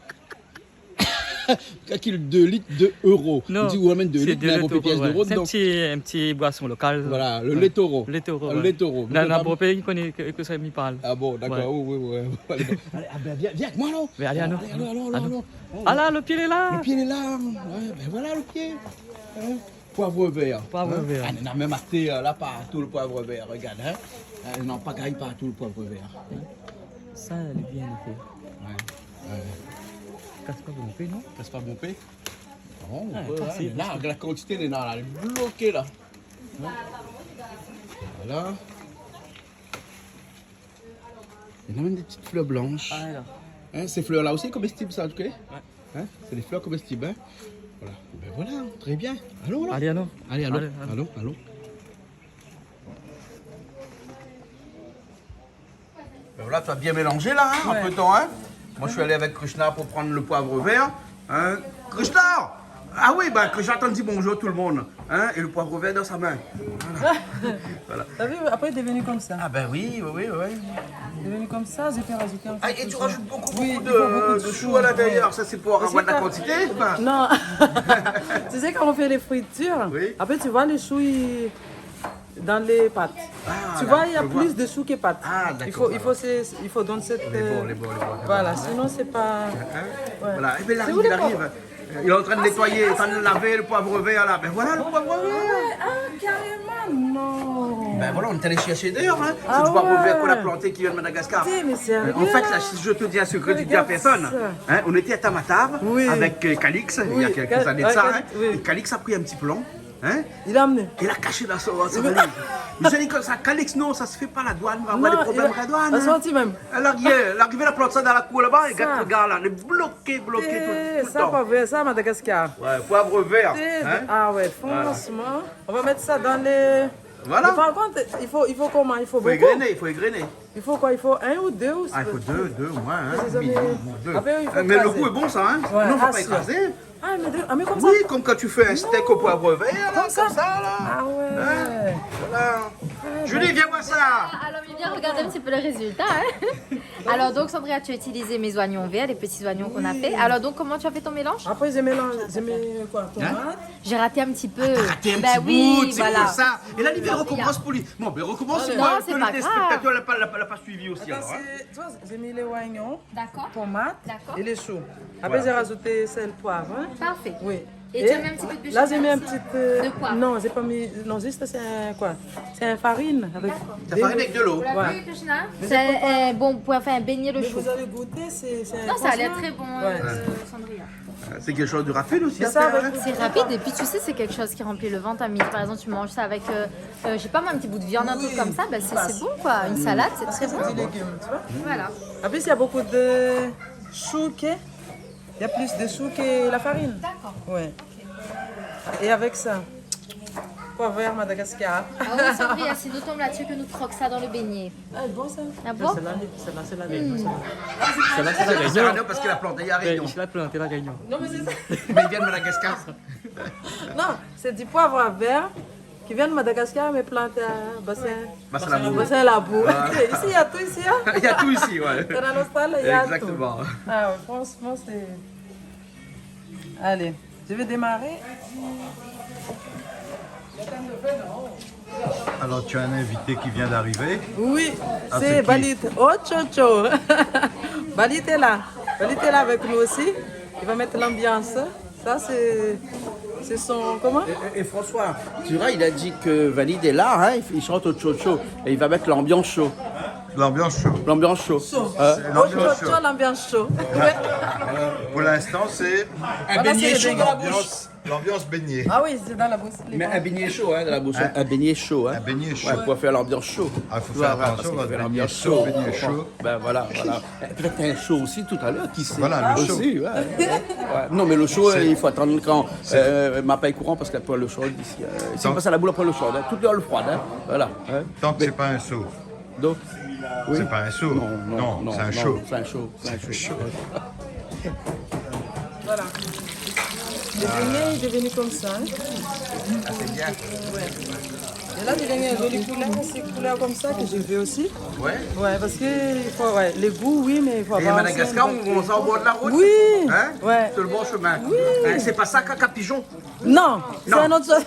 Kalkil dé lit, dé euro. Non, mi di, ou amèn dé lit, mé in gro pièce d'euro dedan. Sé in ti, in ti boison lokal. Voilà, le lait toro. Lait toro, ouais. Lait toro. Nana bonpé i koné ke, ke sa mi parl. Ah bon, d'accord, oui, oui, oui. Allez, ah ben, viens, viens avec moi, non ? Mais allez, allons. Allez, allons, allons, allons. Ah là, le pied est là. Le pied est là. Ouais, ben voilà le pied. Hein ? Poivre vert. Poivre vert. Ah, nana mèm até, euh, la partou le poivre vert, regarde, hein. Euh, non, pa gagn partou le poivre vert. Hein ? Sa lé bien fé. Ouais, ouais. Kas pa bonpé, non ? Kas pa bonpé. Non, on peut, hein, mais là, la quantité, elle est là, elle est bloquée, là. Hein ? Voilà. Il y a même des petites fleurs blanches. Ah, d'accord. Hein, ces fleurs-là aussi comestibles, ça, en tout cas. Ouais. Hein, c'est des fleurs comestibles, hein. Voilà. Ben voilà, très bien. Allons, là. Allez, allons. Allez, allons. Allez, allons. Allons, allons. Ben voilà, tu as bien mélangé là, hein, entre-temps, hein. Moi, je suis allé avec Krishna pour prendre le poivre vert, hein. Krishna ! Ah oui, ben, Krishna, t'as dit bonjour tout le monde, hein, et le poivre vert dans sa main. Voilà. T'as vu, après, il est devenu comme ça. Ah ben oui, oui, oui, oui. Il est devenu comme ça, je peux rajouter encore. Ah, et tu rajoutes beaucoup, beaucoup de, de choux à l'intérieur. Ça, c'est pour avoir de la quantité, enfin. Non. Tu sais, quand on fait les fritures, après, tu vois, les choux, ils, dans les pâtes. Ah, là, je vois. Tu vois, il y a plus de choux que pâtes. Ah, d'accord, alors. Il faut, il faut, c'est, il faut donner cette, euh, voilà, sinon c'est pas, hein ? Ouais. Voilà. Eh ben, il arrive, il arrive. Euh, il est en train de nettoyer, il est en train de laver le poivre vert, là. Ben voilà le poivre vert. Ah ouais, ah, carrément, non. Ben voilà, on est allé chercher d'ailleurs, hein. Ah ouais. C'est du poivre vert qu'on a planté qui vient de Madagascar. Putain, mais sérieux ? Euh, en fait, là, si je te dis un secret, tu dis à personne. Regarde ça. Hein, on était à Tamatave avec, euh, Calix, il y a quelques années de ça, hein. Oui, Calix, oui. Et Calix a pris un petit plant. Hein ? Il a amené. Il a caché dans son, dans son valise. Mais je dis comme ça, Calix, non, ça se fait pas, la douane va avoir des problèmes avec la douane, hein. Non, il a sorti même. Alors, il est, l'arrivée, la plante ça dans la cour là-bas, et regarde, regarde là, il est bloqué, bloqué tout, tout le temps. Eh, ça, poivre vert, ça, Madagascar. Ouais, poivre vert, hein. Ah ouais, franchement, on va mettre ça dans les... Voilà. Mais par contre, il faut, il faut comment ? Il faut beaucoup. Faut égrener, il faut égrener. Il faut quoi ? Il faut un ou deux ou... Ah, il faut deux, deux au moins, hein, minimum, deux. Après, il faut écraser. Euh, mais le goût est bon, ça, hein ? Ouais, ah, sûr. Non, faut pas écraser. Ah, mais de, ah, mais comme ça ? Oui, comme quand tu fais un steak au poivre vert, là, comme ça, là. Ah ouais. Hein ? Voilà. Ah, Julie, viens voir ça. Alors, viens regarder un petit peu le résultat, hein. Alors, donc, Sandria, tu as utilisé mes oignons verts, les petits oignons qu'on a fait. Oui. Alors, donc, comment tu as fait ton mélange ? Après, je mélange, je mets quoi, tomate. Hein ? J'ai raté un petit peu. Ah, t'as raté un petit bout, c'est pour ça. Ben oui, voilà. Et là, il recommence pour lui. Bon, ben, recommence pour moi, que le téléspectateur l'a pas, l'a pas, l'a pas suivi aussi, alors, hein. Attends, c'est, tu vois, j'ai mis les oignons. D'accord. Tomate et les choux. D'accord. Après, j'ai rajouté sel, poivre, hein. Voilà. Parfait. Oui. Et tu as mis un petit peu de chou là, j'ai mis un petit, euh, de poivre. Non, j'ai pas mis, non, juste c'est un, quoi, c'est un farine avec des... D'accord. C'est farine avec de l'eau. Vous l'avez vu, Krishna ? Ouais. C'est, euh, bon, pour faire baigner le chou. Mais vous avez goûté, c'est, c'est un... Non, ça a l'air très bon, euh, Sandria. Euh, c'est quelque chose de rapide aussi à faire, hein. C'est rapide, et puis tu sais, c'est quelque chose qui remplit le ventre à midi. Par exemple, tu manges ça avec, euh, euh, je sais pas moi, un petit bout de viande, un truc comme ça, bah, c'est, c'est bon, quoi. Une salade, c'est très bon. Oui. Parce que c'est des légumes, tu vois. Voilà. En plus, il y a beaucoup de choux, ok ? Il y a plus de choux que la farine. D'accord. Ouais. Et avec ça, poivre vert Madagascar. Ah oui, Sandria, si nous tombons là-dessus, que nous croque ça dans le beignet. Ah, bon, ça. Ah bon ? Sèl-la, sèl-la, sé La Rényon, sèl-la. Sèl-La, sé La Rényon. Parce que la plante, il y a Rényon. Ben, la plante, La Rényon. Non, mais c'est ça. Mais il vient de Madagascar. Non, c'est du poivre vert qui vient de Madagascar, mais planté à Bassin. Bassin Labou. Bassin Labou. Ah. Ici, il y a tout ici, hein. Il y a tout ici, ouais. Dans l'Austral, il y a tout. Exactement. Ah, ouais, franchement, c'est... Allez, je vais démarrer. Alors, tu as un invité qui vient d'arriver. Oui, c'est Balit. Ah, c'est qui ? Oh, Tchotcho. Balit est là. Balit est là avec nous aussi. Il va mettre l'ambiance. Ça, c'est, c'est son, comment ? Et, et, et François, tu vois, il a dit que Valide est là, hein, il, il chante au tchotcho et il va mettre l'ambiance chaud. L'ambiance chaud. L'ambiance chaud. Chaud. Hein ? C'est l'ambiance chaud. Au tchotcho, l'ambiance chaud. Ouais. Pour l'instant, c'est un beignet chaud dans la bouche. Voilà, c'est le beignet. L'ambiance, l'ambiance beignet. Ah oui, c'est dans la bouche. Mais un beignet chaud, hein, dans la bouche, hein. Un beignet chaud, hein. Un beignet chaud. Ouais, pour faire l'ambiance chaud. Ah, faut faire attention, parce que l'ambiance chaud, beignet chaud. Ben voilà, voilà. Eh, peut-être un chaud aussi tout à l'heure, qui sait. Voilà, le chaud. Aussi, ouais, ouais, ouais. Non, mais le chaud, il faut attendre quand, euh, ma paye courant parce qu'elle prend le chaud ici, euh, ici, on passe à la boule, on prend le chaud, hein. Tout le temps le froid, hein. Voilà, hein. Tant que c'est pas un seau. Donc, oui. C'est pas un seau. Non, non, non, c'est un chaud. C'est un chaud, c'est un chaud. Voilà. Le beignet est devenu comme ça, hein. Ah, c'est bien. Ouais. Et là, j'ai gagné un joli couleur, c'est couleur comme ça que je veux aussi. Ouais. Ouais, parce que il faut, ouais, les goûts, oui, mais il faut avoir aussi une bonne... Et Madagascar, on mange ça au bord de la route. Oui. Hein ? Ouais. Sur le bord chemin. Oui. Hein, c'est pas ça, caca pigeon ? Non, c'est un autre chose.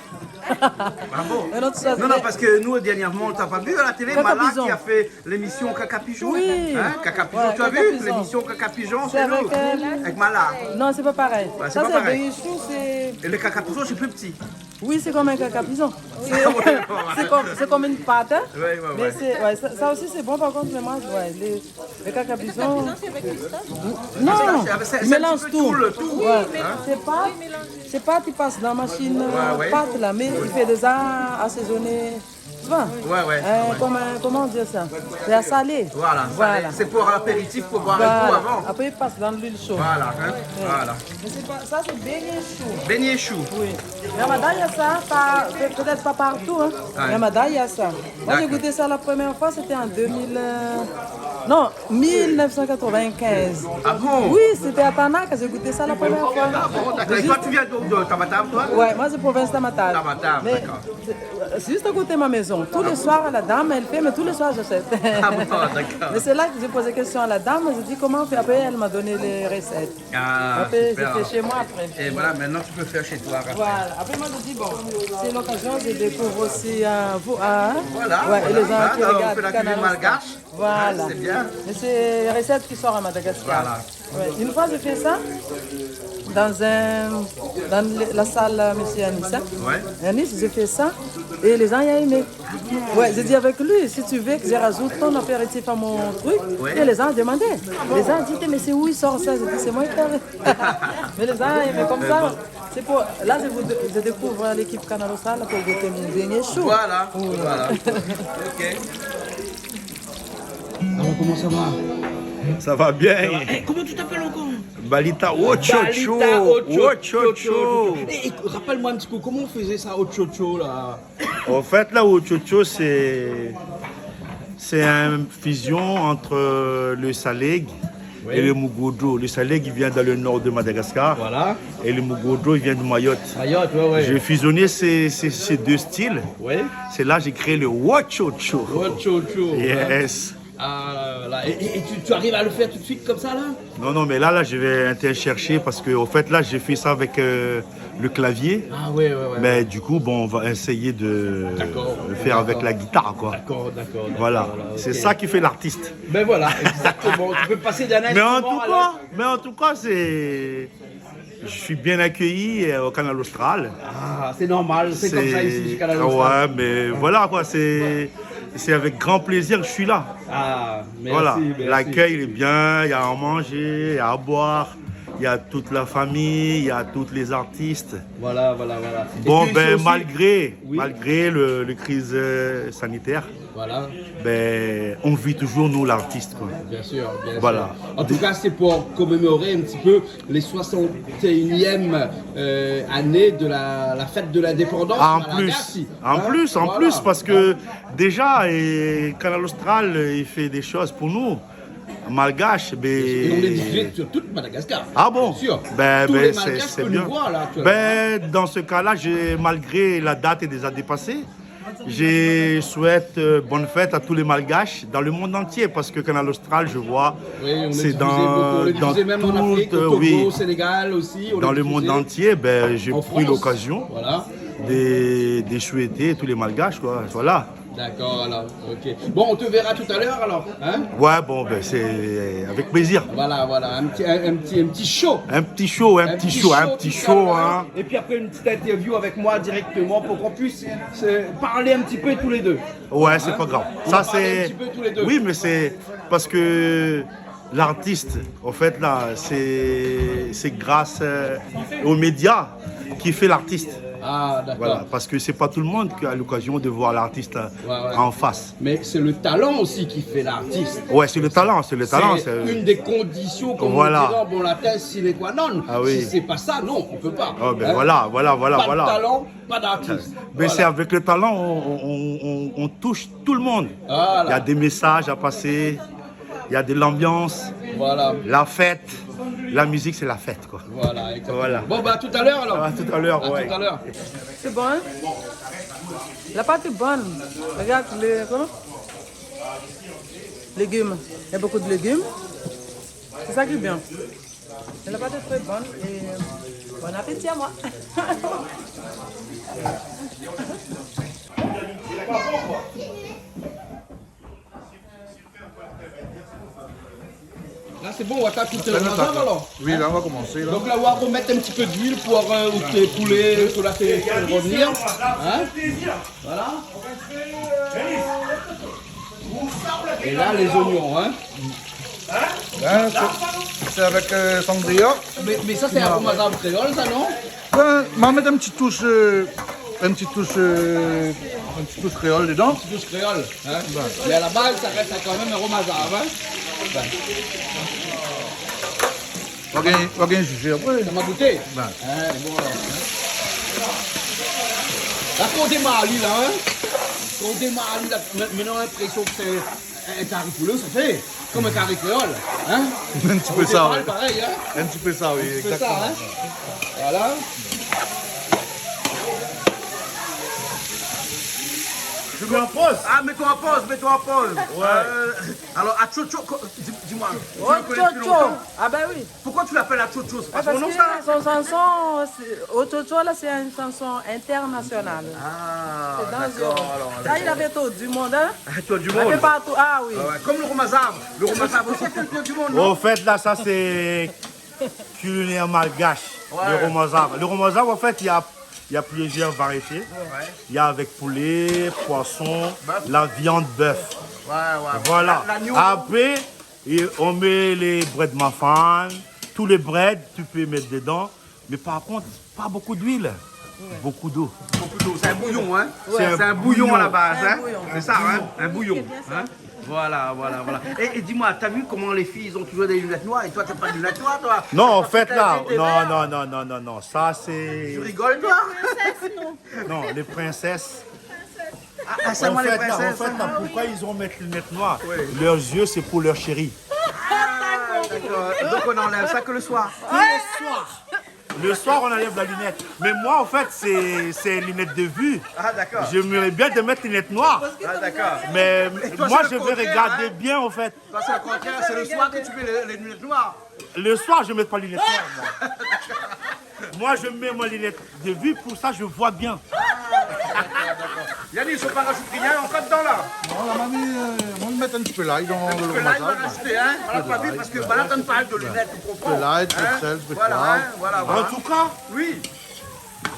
Ah bon ? Un autre chose. Non, non, parce que nous, dernièrement, on t'a pas vu à la télé, Mala qui a fait l'émission Kaka Pigeon. Oui. Hein, Kaka Pigeon, tu as vu l'émission Kaka Pigeon, c'est avec, euh, avec Mala. Non, c'est pas pareil. Ouais, c'est pas pareil. Ça, c'est des choux, c'est... Et le Kaka Pigeon, c'est plus petit. Oui, c'est comme un caca pigeon. C'est, c'est comme, c'est comme une pâte, hein. Ouais, ouais, ouais. Mais c'est, ouais, ça, ça aussi, c'est bon, par contre, mais moi, ouais, les, les caca pigeon. Non, c'est, c'est, c'est un petit peu tout le tout, hein. Ouais. C'est pas, c'est pas, tu passes dans la machine, euh, pâte, là, mais il fait déjà assaisonné. Tu vois ? Ouais, ouais, ouais. Comment, comment dire ça ? C'est à salé. Voilà, salé. Voilà. C'est pour apéritif, pour boire un coup avant. Après, il passe dans l'huile chaude. Voilà, hein, voilà. Mais c'est pas, ça, c'est beignet chou. Beignet chou. Oui. Ramada, il y a ça, pas, peut-être pas partout, hein. Ouais. Ramada, il y a ça. Moi, j'ai goûté ça la première fois, c'était en deux mille, euh, non, mille neuf cent quatre-vingt-quinze. Ah bon ? Oui, c'était à Tanak, j'ai goûté ça la première fois. Ah bon, d'accord. Et toi, tu viens donc de Tamatave, toi ? Ouais, moi, c'est province Tamatave. Tamatave, d'accord. C'est, c'est juste à côté de ma maison. Tous les soirs, la dame, elle fait, mais tous les soirs, j'achète. Ah bon, d'accord. Mais c'est là que j'ai posé question à la dame, j'ai dit comment on fait. Après, elle m'a donné les recettes. Ah, super. Après, j'ai fait chez moi après. Et voilà, maintenant tu peux faire chez toi, Raphaël. Voilà. Après, moi, je dis, bon, c'est l'occasion, je découvre aussi, euh, vous, hein. Voilà, ouais, voilà. Et les gens qui regardent Canal Austral. Hein, on fait la cuisine malgache. Voilà. Hein, c'est bien. Mais c'est les recettes qui sortent à Madagascar. Voilà. Ouais. Une fois, j'ai fait ça dans un, dans le, la salle, euh, monsieur Yanis, hein. Ouais. Yanis, j'ai fait ça et les gens ont aimé. Ouais, j'ai dit avec lui, si tu veux que je rajoute ton apéritif à mon truc, et les gens ont demandé. Les gens ont dit, mais c'est où il sort ça ? J'ai dit, c'est moi qui l'avais. Mais les gens ont aimé comme ça. C'est pour, là, je, vous, je découvre l'équipe Canal Austral pour goûter mon beignet chou. Voilà, voilà. Ok. Alors, comment ça va ? Ça va bien. Ça va. Eh, comment tu t'appelles encore ? Balita Ochocho. Balita Ochocho. Ochocho. Eh, eh, rappelle-moi un petit coup, comment on faisait ça, Ochocho, là ? En fait, là, Ochocho, c'est, c'est une fusion entre, euh, le Salègue et le Mugodro. Le Salègue, il vient dans le nord de Madagascar. Voilà. Et le Mugodro, il vient de Mayotte. Mayotte, ouais, ouais. J'ai fusionné ces, ces, ces deux styles. Ouais. C'est là que j'ai créé le Wochocho. Wochocho, hein. Yes. Ah là là. Et, et, et tu, tu arrives à le faire tout de suite comme ça, là ? Non, non, mais là, là, je vais aller chercher parce que, au fait, là, j'ai fait ça avec, euh, le clavier. Ah ouais, ouais, ouais. Mais du coup, bon, on va essayer de le faire avec la guitare, quoi. D'accord, d'accord, d'accord. Voilà. C'est ça qui fait l'artiste. Ben voilà, exactement. Tu peux passer d'un instrument à l'autre. Mais en tout cas, mais en tout cas, c'est, je suis bien accueilli, euh, au Canal Austral. Ah, c'est normal, c'est comme ça ici, chez Canal Austral. Ouais, mais voilà, quoi, c'est, c'est avec grand plaisir que je suis là. Ah, merci, merci. Voilà. L'accueil, il est bien, il y a à manger, il y a à boire, il y a toute la famille, il y a tous les artistes. Voilà, voilà, voilà. Bon, ben, malgré, malgré le, le crise, euh, sanitaire, ben, on vit toujours, nous, l'artiste, quoi. Bien sûr, bien sûr. Voilà. En tout cas, c'est pour commémorer un petit peu les soixante et unième, euh, année de la, la fête de l'indépendance malgache. En plus, en plus, parce que déjà, et Canal Austral, euh, il fait des choses pour nous, malgaches, mais... Et on est diffusé sur toute Madagascar. Ah bon ? Bien sûr. Ben, tous les Malgaches peuvent nous voir, là, actuellement. Ben, dans ce cas-là, j'ai, malgré la date est déjà dépassée, je souhaite, euh, bonne fête à tous les Malgaches dans le monde entier, parce que Canal Austral, je vois, c'est dans, dans tout, euh, oui. Oui, on est diffusé beaucoup, on est diffusé même en Afrique, au Togo, au Sénégal aussi, on est diffusé. Dans le monde entier, ben, j'ai pris l'occasion de, de souhaiter tous les Malgaches, quoi. Voilà. D'accord, alors, ok. Bon, on te verra tout à l'heure, alors, hein ? Ouais, bon, ben, c'est avec plaisir. Voilà, voilà, un petit, un, un petit, un petit show. Un petit show, un petit show, un petit show, hein. Et puis après, une petite interview avec moi directement pour qu'on puisse se parler un petit peu tous les deux. Ouais, c'est pas grave. Hein ? On va parler un petit peu tous les deux. Oui, mais c'est parce que l'artiste, en fait, là, c'est, c'est grâce, euh, aux médias qui fait l'artiste. Ah, d'accord. Voilà, parce que c'est pas tout le monde qui a l'occasion de voir l'artiste, euh, en face. Ouais, ouais. Mais c'est le talent aussi qui fait l'artiste. Ouais, c'est le talent, c'est le talent, c'est une des conditions, comme on dirait en bon latin, sine qua non. Ah oui. Si c'est pas ça, non, on peut pas. Hein ? Ah ben voilà, voilà, voilà, voilà. Pas de talent, pas d'artiste. Voilà. Mais c'est avec le talent, on, on, on, on touche tout le monde. Voilà. Il y a des messages à passer. Il y a de l'ambiance, voilà, la fête. La musique, c'est la fête, quoi. Voilà, exactement. Voilà. Bon, bah, à tout à l'heure, alors. À tout à l'heure, ouais. À tout à l'heure. C'est bon, hein ? La pâte est bonne. Regarde les, comment ? Légumes. Il y a beaucoup de légumes. C'est ça qui est bien. La pâte est très bonne et bon appétit à moi. Là, c'est bon, on attaque tout, euh, on va, alors. Oui, là, on va commencer, là. Donc là, on va remettre un petit peu d'huile pour, euh, le poulet, pour la faire revenir. Hein ? Voilà. Et là, les oignons, hein. Là, c'est, c'est avec, euh, sangria. Mais, mais ça, c'est un ro mazab créole, ça, non ? Ben, ma mèt in ti toush, euh, in ti toush, euh, in ti toush kréol dedan. Une petite touche créole, hein. Ouais. Mais à la base, ça reste quand même un ro mazab, hein. Ouais. Ou va gingn, ou va gingn jijé apré. Sa ma gouté. Ouais. Hein, bon, alors, hein. La, kan ou démar ali, la, hein. Kan ou démar ali, la, ma-, mintnan, l'inprésion ke sé in, in kari poulé, sa fé. Konm in kari kréol, hein ? In ti pé sa, ouais. Parèy, hein ? In ti pé sa, oui, exactement. In ti pé sa, hein ? Voilà. Je mets en pause. Ah, mets-toi en pause, mets-toi en pause. Ouais. Euh, alors, Atchocho, co-, dis, dis-moi, tu le connais depuis longtemps ? Ah ben oui. Pourquoi tu l'appelles Atchocho ? C'est pas son nom, ça ? Ah, parce que son chanson, c'est, Otchocho, là, c'est une chanson internationale. Ah, d'accord, alors, d'accord. C'est dangereux. Là, il a fait tour du monde, hein ? Ah, tour du monde. Il a fait partout. Ah oui. Ah ouais, comme le ro mazab. Le ro mazab aussi, c'est le tour du monde, non ? Au fait, là, ça, c'est culinaire malgache, ouais, le ro mazab. Le ro mazab, en fait, il y a, il y a plusieurs variétés. Ouais. Il y a avec poulet, poisson, bœuf, la viande bœuf. Ouais, ouais. Voilà. La, l'agneau. Après, et on met les brèdes mafane, tous les brèdes, tu peux mettre dedans. Mais par contre, pas beaucoup d'huile, ouais, beaucoup d'eau. Beaucoup d'eau. C'est un bouillon, hein ? Ouais. C'est un bouillon à la base, hein ? C'est un bouillon. C'est ça, hein ? Un bouillon, hein ? Voilà, voilà, voilà. Et, et dis-moi, t'as vu comment les filles, ils ont toujours des lunettes noires et toi, t'as pas de lunettes noires, toi ? Non, en fait, là, non, non, non, non, non, ça, c'est... Tu rigoles, toi ? Les princesses, non ? Non, les princesses. Ah, ah, seulement les princesses, hein ? En fait, là, en fait, là, pourquoi ils ont mis lunettes noires ? Oui. Leurs yeux, c'est pour leur chéri. Ah, d'accord. Donc, on enlève ça que le soir. Que le soir. Le soir, on enlève la lunette. Mais moi, en fait, c'est, c'est lunettes de vue. Ah, d'accord. J'aimerais bien de mettre lunettes noires. Ah, d'accord. Mais moi, je vais regarder bien, en fait. Et toi, c'est le contraire, hein ? Toi, c'est le contraire, c'est le soir que tu mets les, les lunettes noires. Le soir, je mets pas lunettes noires, moi. Moi, je mets ma lunette de vue, pour ça, je vois bien. Ah, d'accord, d'accord. Yannick, ou pa rajout rien ankor dedan la ? Non, la, ma mi, euh, ma mi mèt in ti pé lay dan lo ro mazab. In ti pé lay, ou va rajouté, hein ? Voilà, pa vit, parske banna i atann pa de linèt pou konprann. In ti pé lay, in ti pé d'sèl, in ti pé d'poiv. Voilà, hein, voilà, voilà. An tou ka, oui,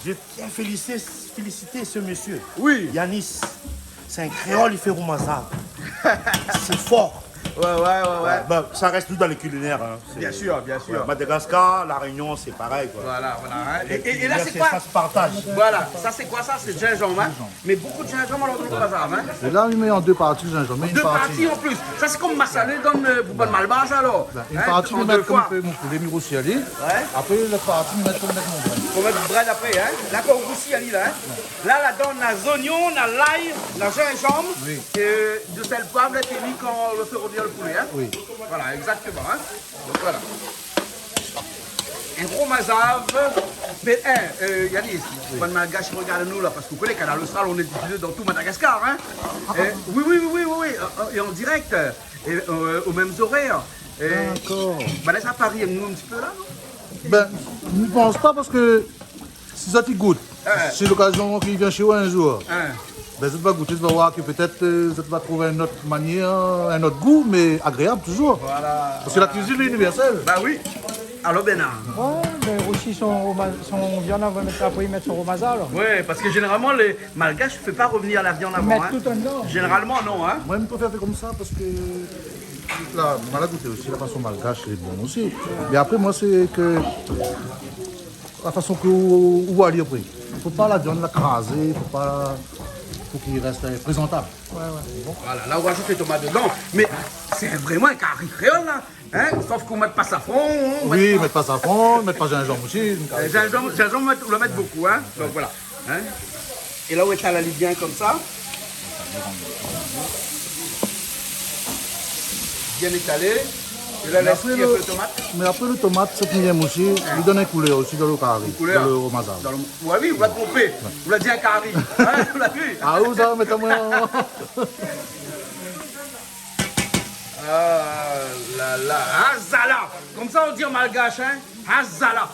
je tiens à féliciter, féliciter ce monsieur. Oui. Yanis, c'est un créole, il fait ro mazab. C'est fort. Ouais, ouais, ouais, ouais. Ouais, bah, ça reste tout dans les culinaires, hein. Bien sûr, bien sûr. Ouais, Madagascar, La Réunion, c'est pareil, quoi. Voilà, voilà, hein. Et, et, et là, c'est quoi ? Ça se partage. Voilà, ça, c'est quoi, ça ? C'est gingembre, hein ? Gingembre. Mais beaucoup de gingembre, alors, dans le bazar, hein ? Et là, il met en deux parties le gingembre. En deux parties, en plus. Ça, c'est comme massalé dans le bouban malbar, ça, alors. Hein ? En deux fois. Une partie, mi mèt konm pou mon poulé, mi rousi ali. Ouais. Après, l'autre partie, mi mèt konm pou mon brèd. Pou mèt brèd après, hein ? D'accord, ou rousi ali, là, hein ? La, ladan, na zoignon, na lay, na zinzanm, oui, é de sèl, poiv, la, té mi kan ou fé revenir le poulet, hein ? Oui. Voilà, exactement, hein ? Donc, voilà. In gro mazav. Mé, hein, euh, Yanis, oui, bann Malgash i rogard anou la, parske ou koné Kanal Austral, on est diffusé dans tout Madagascar, hein ? Ah, euh, ah, oui, oui, oui, euh, euh, et en direct, euh, et, euh, aux mêmes horaires. D'accord. Banna sa pa ri anou in ti pé la, non ? Ben, mi pans pa, parske si zot i gout, hein, si lokazion ki vien shé ou in zour, hein, ben, zot va gouté, zot va voir ke pétèt, euh, zot va trouv in ot manièr, in ot gou, mé agréab touzour. Voilà. Parske la kuizine lé inivèrsèl. Bah oui. Alors, Bernard. Ouais, ben, rousi son ro ma-, son viann avan, mèt, apré, i mèt son ro mazab, alor. Ouais, parske zénéralman, lé Malgash i fé pa revenir la viann avan, hein. I mèt tout dedan. Zénéralman, non, hein. Moin, mi préfèr fé konmsa parske la, moin la gouté osi, la fason malgash, lé bon osi. Mé apré, moin, sé ke la fason ke ou, ou voi ali apré. Fo pa la viann la krazé, fo pa, fo ke i rès, euh, prézantab. Ouais, ouais. Voilà, la, ou rajout lé tomat dedan. Mé sé vréman in kari kréol, la. Hein ? Sof ke ou mèt pa safran, ou mèt pa... Oui, mèt pa safran, mèt pa zinzanm osi, in kari kréol. Euh, zinzanm, zinzanm, ou mèt, ou la mèt bonpé, hein ? Ouais. Donc, voilà. Hein ? É la, ou étal ali bien konmsa. Bien étalé. É la, mé lès apré kui in pé lo tomat. Mé apré lo tomat, sak i yèm osi, li donn in koulèr osi dan lo kari, in koulèr dan lo romazav. Dan lo, ouais, oui, ou la tronpé. Ou la di in kari. Hein, ou la vi. Ah, ou sa, mé tann amoin. Ah la la, azala. Konmsa i di an malgash, hein. Azala.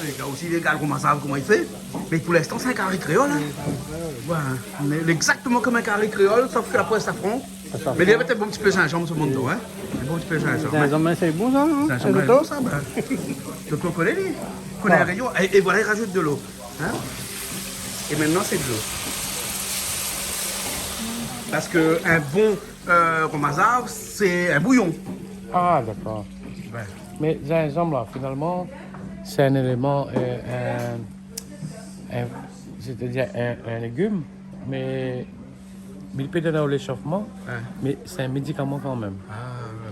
Lé gars osi, lé gars, lo romazav, koman i fé. Mé pou linstan, sé in kari kréol, hein. Ouais, mé lé égzaktoman konm in kari kréol, sof ke la poin safran. Mé li la mèt in bon ti pé zinzanm, se moun, hein. In bon ti pé zinzanm, hein. Zinzanm, sé bon, sa, hein. Zinzanm, sé bon, sa, bin. Donk, ou koné, li koné La Rényon. É, é voilà, i razout de lo. Hein ? É mintnan, sé de lo. Parske in bon, euh, romazav, sé in bouyon. Ah, dakor. Ouais. Mé zinzanm la, finalman, sé in éléman, euh, in, in, sétadir in, in légim, mé, mé li pé donn o léshofman, mé sé in médikaman kanmèm. Ah,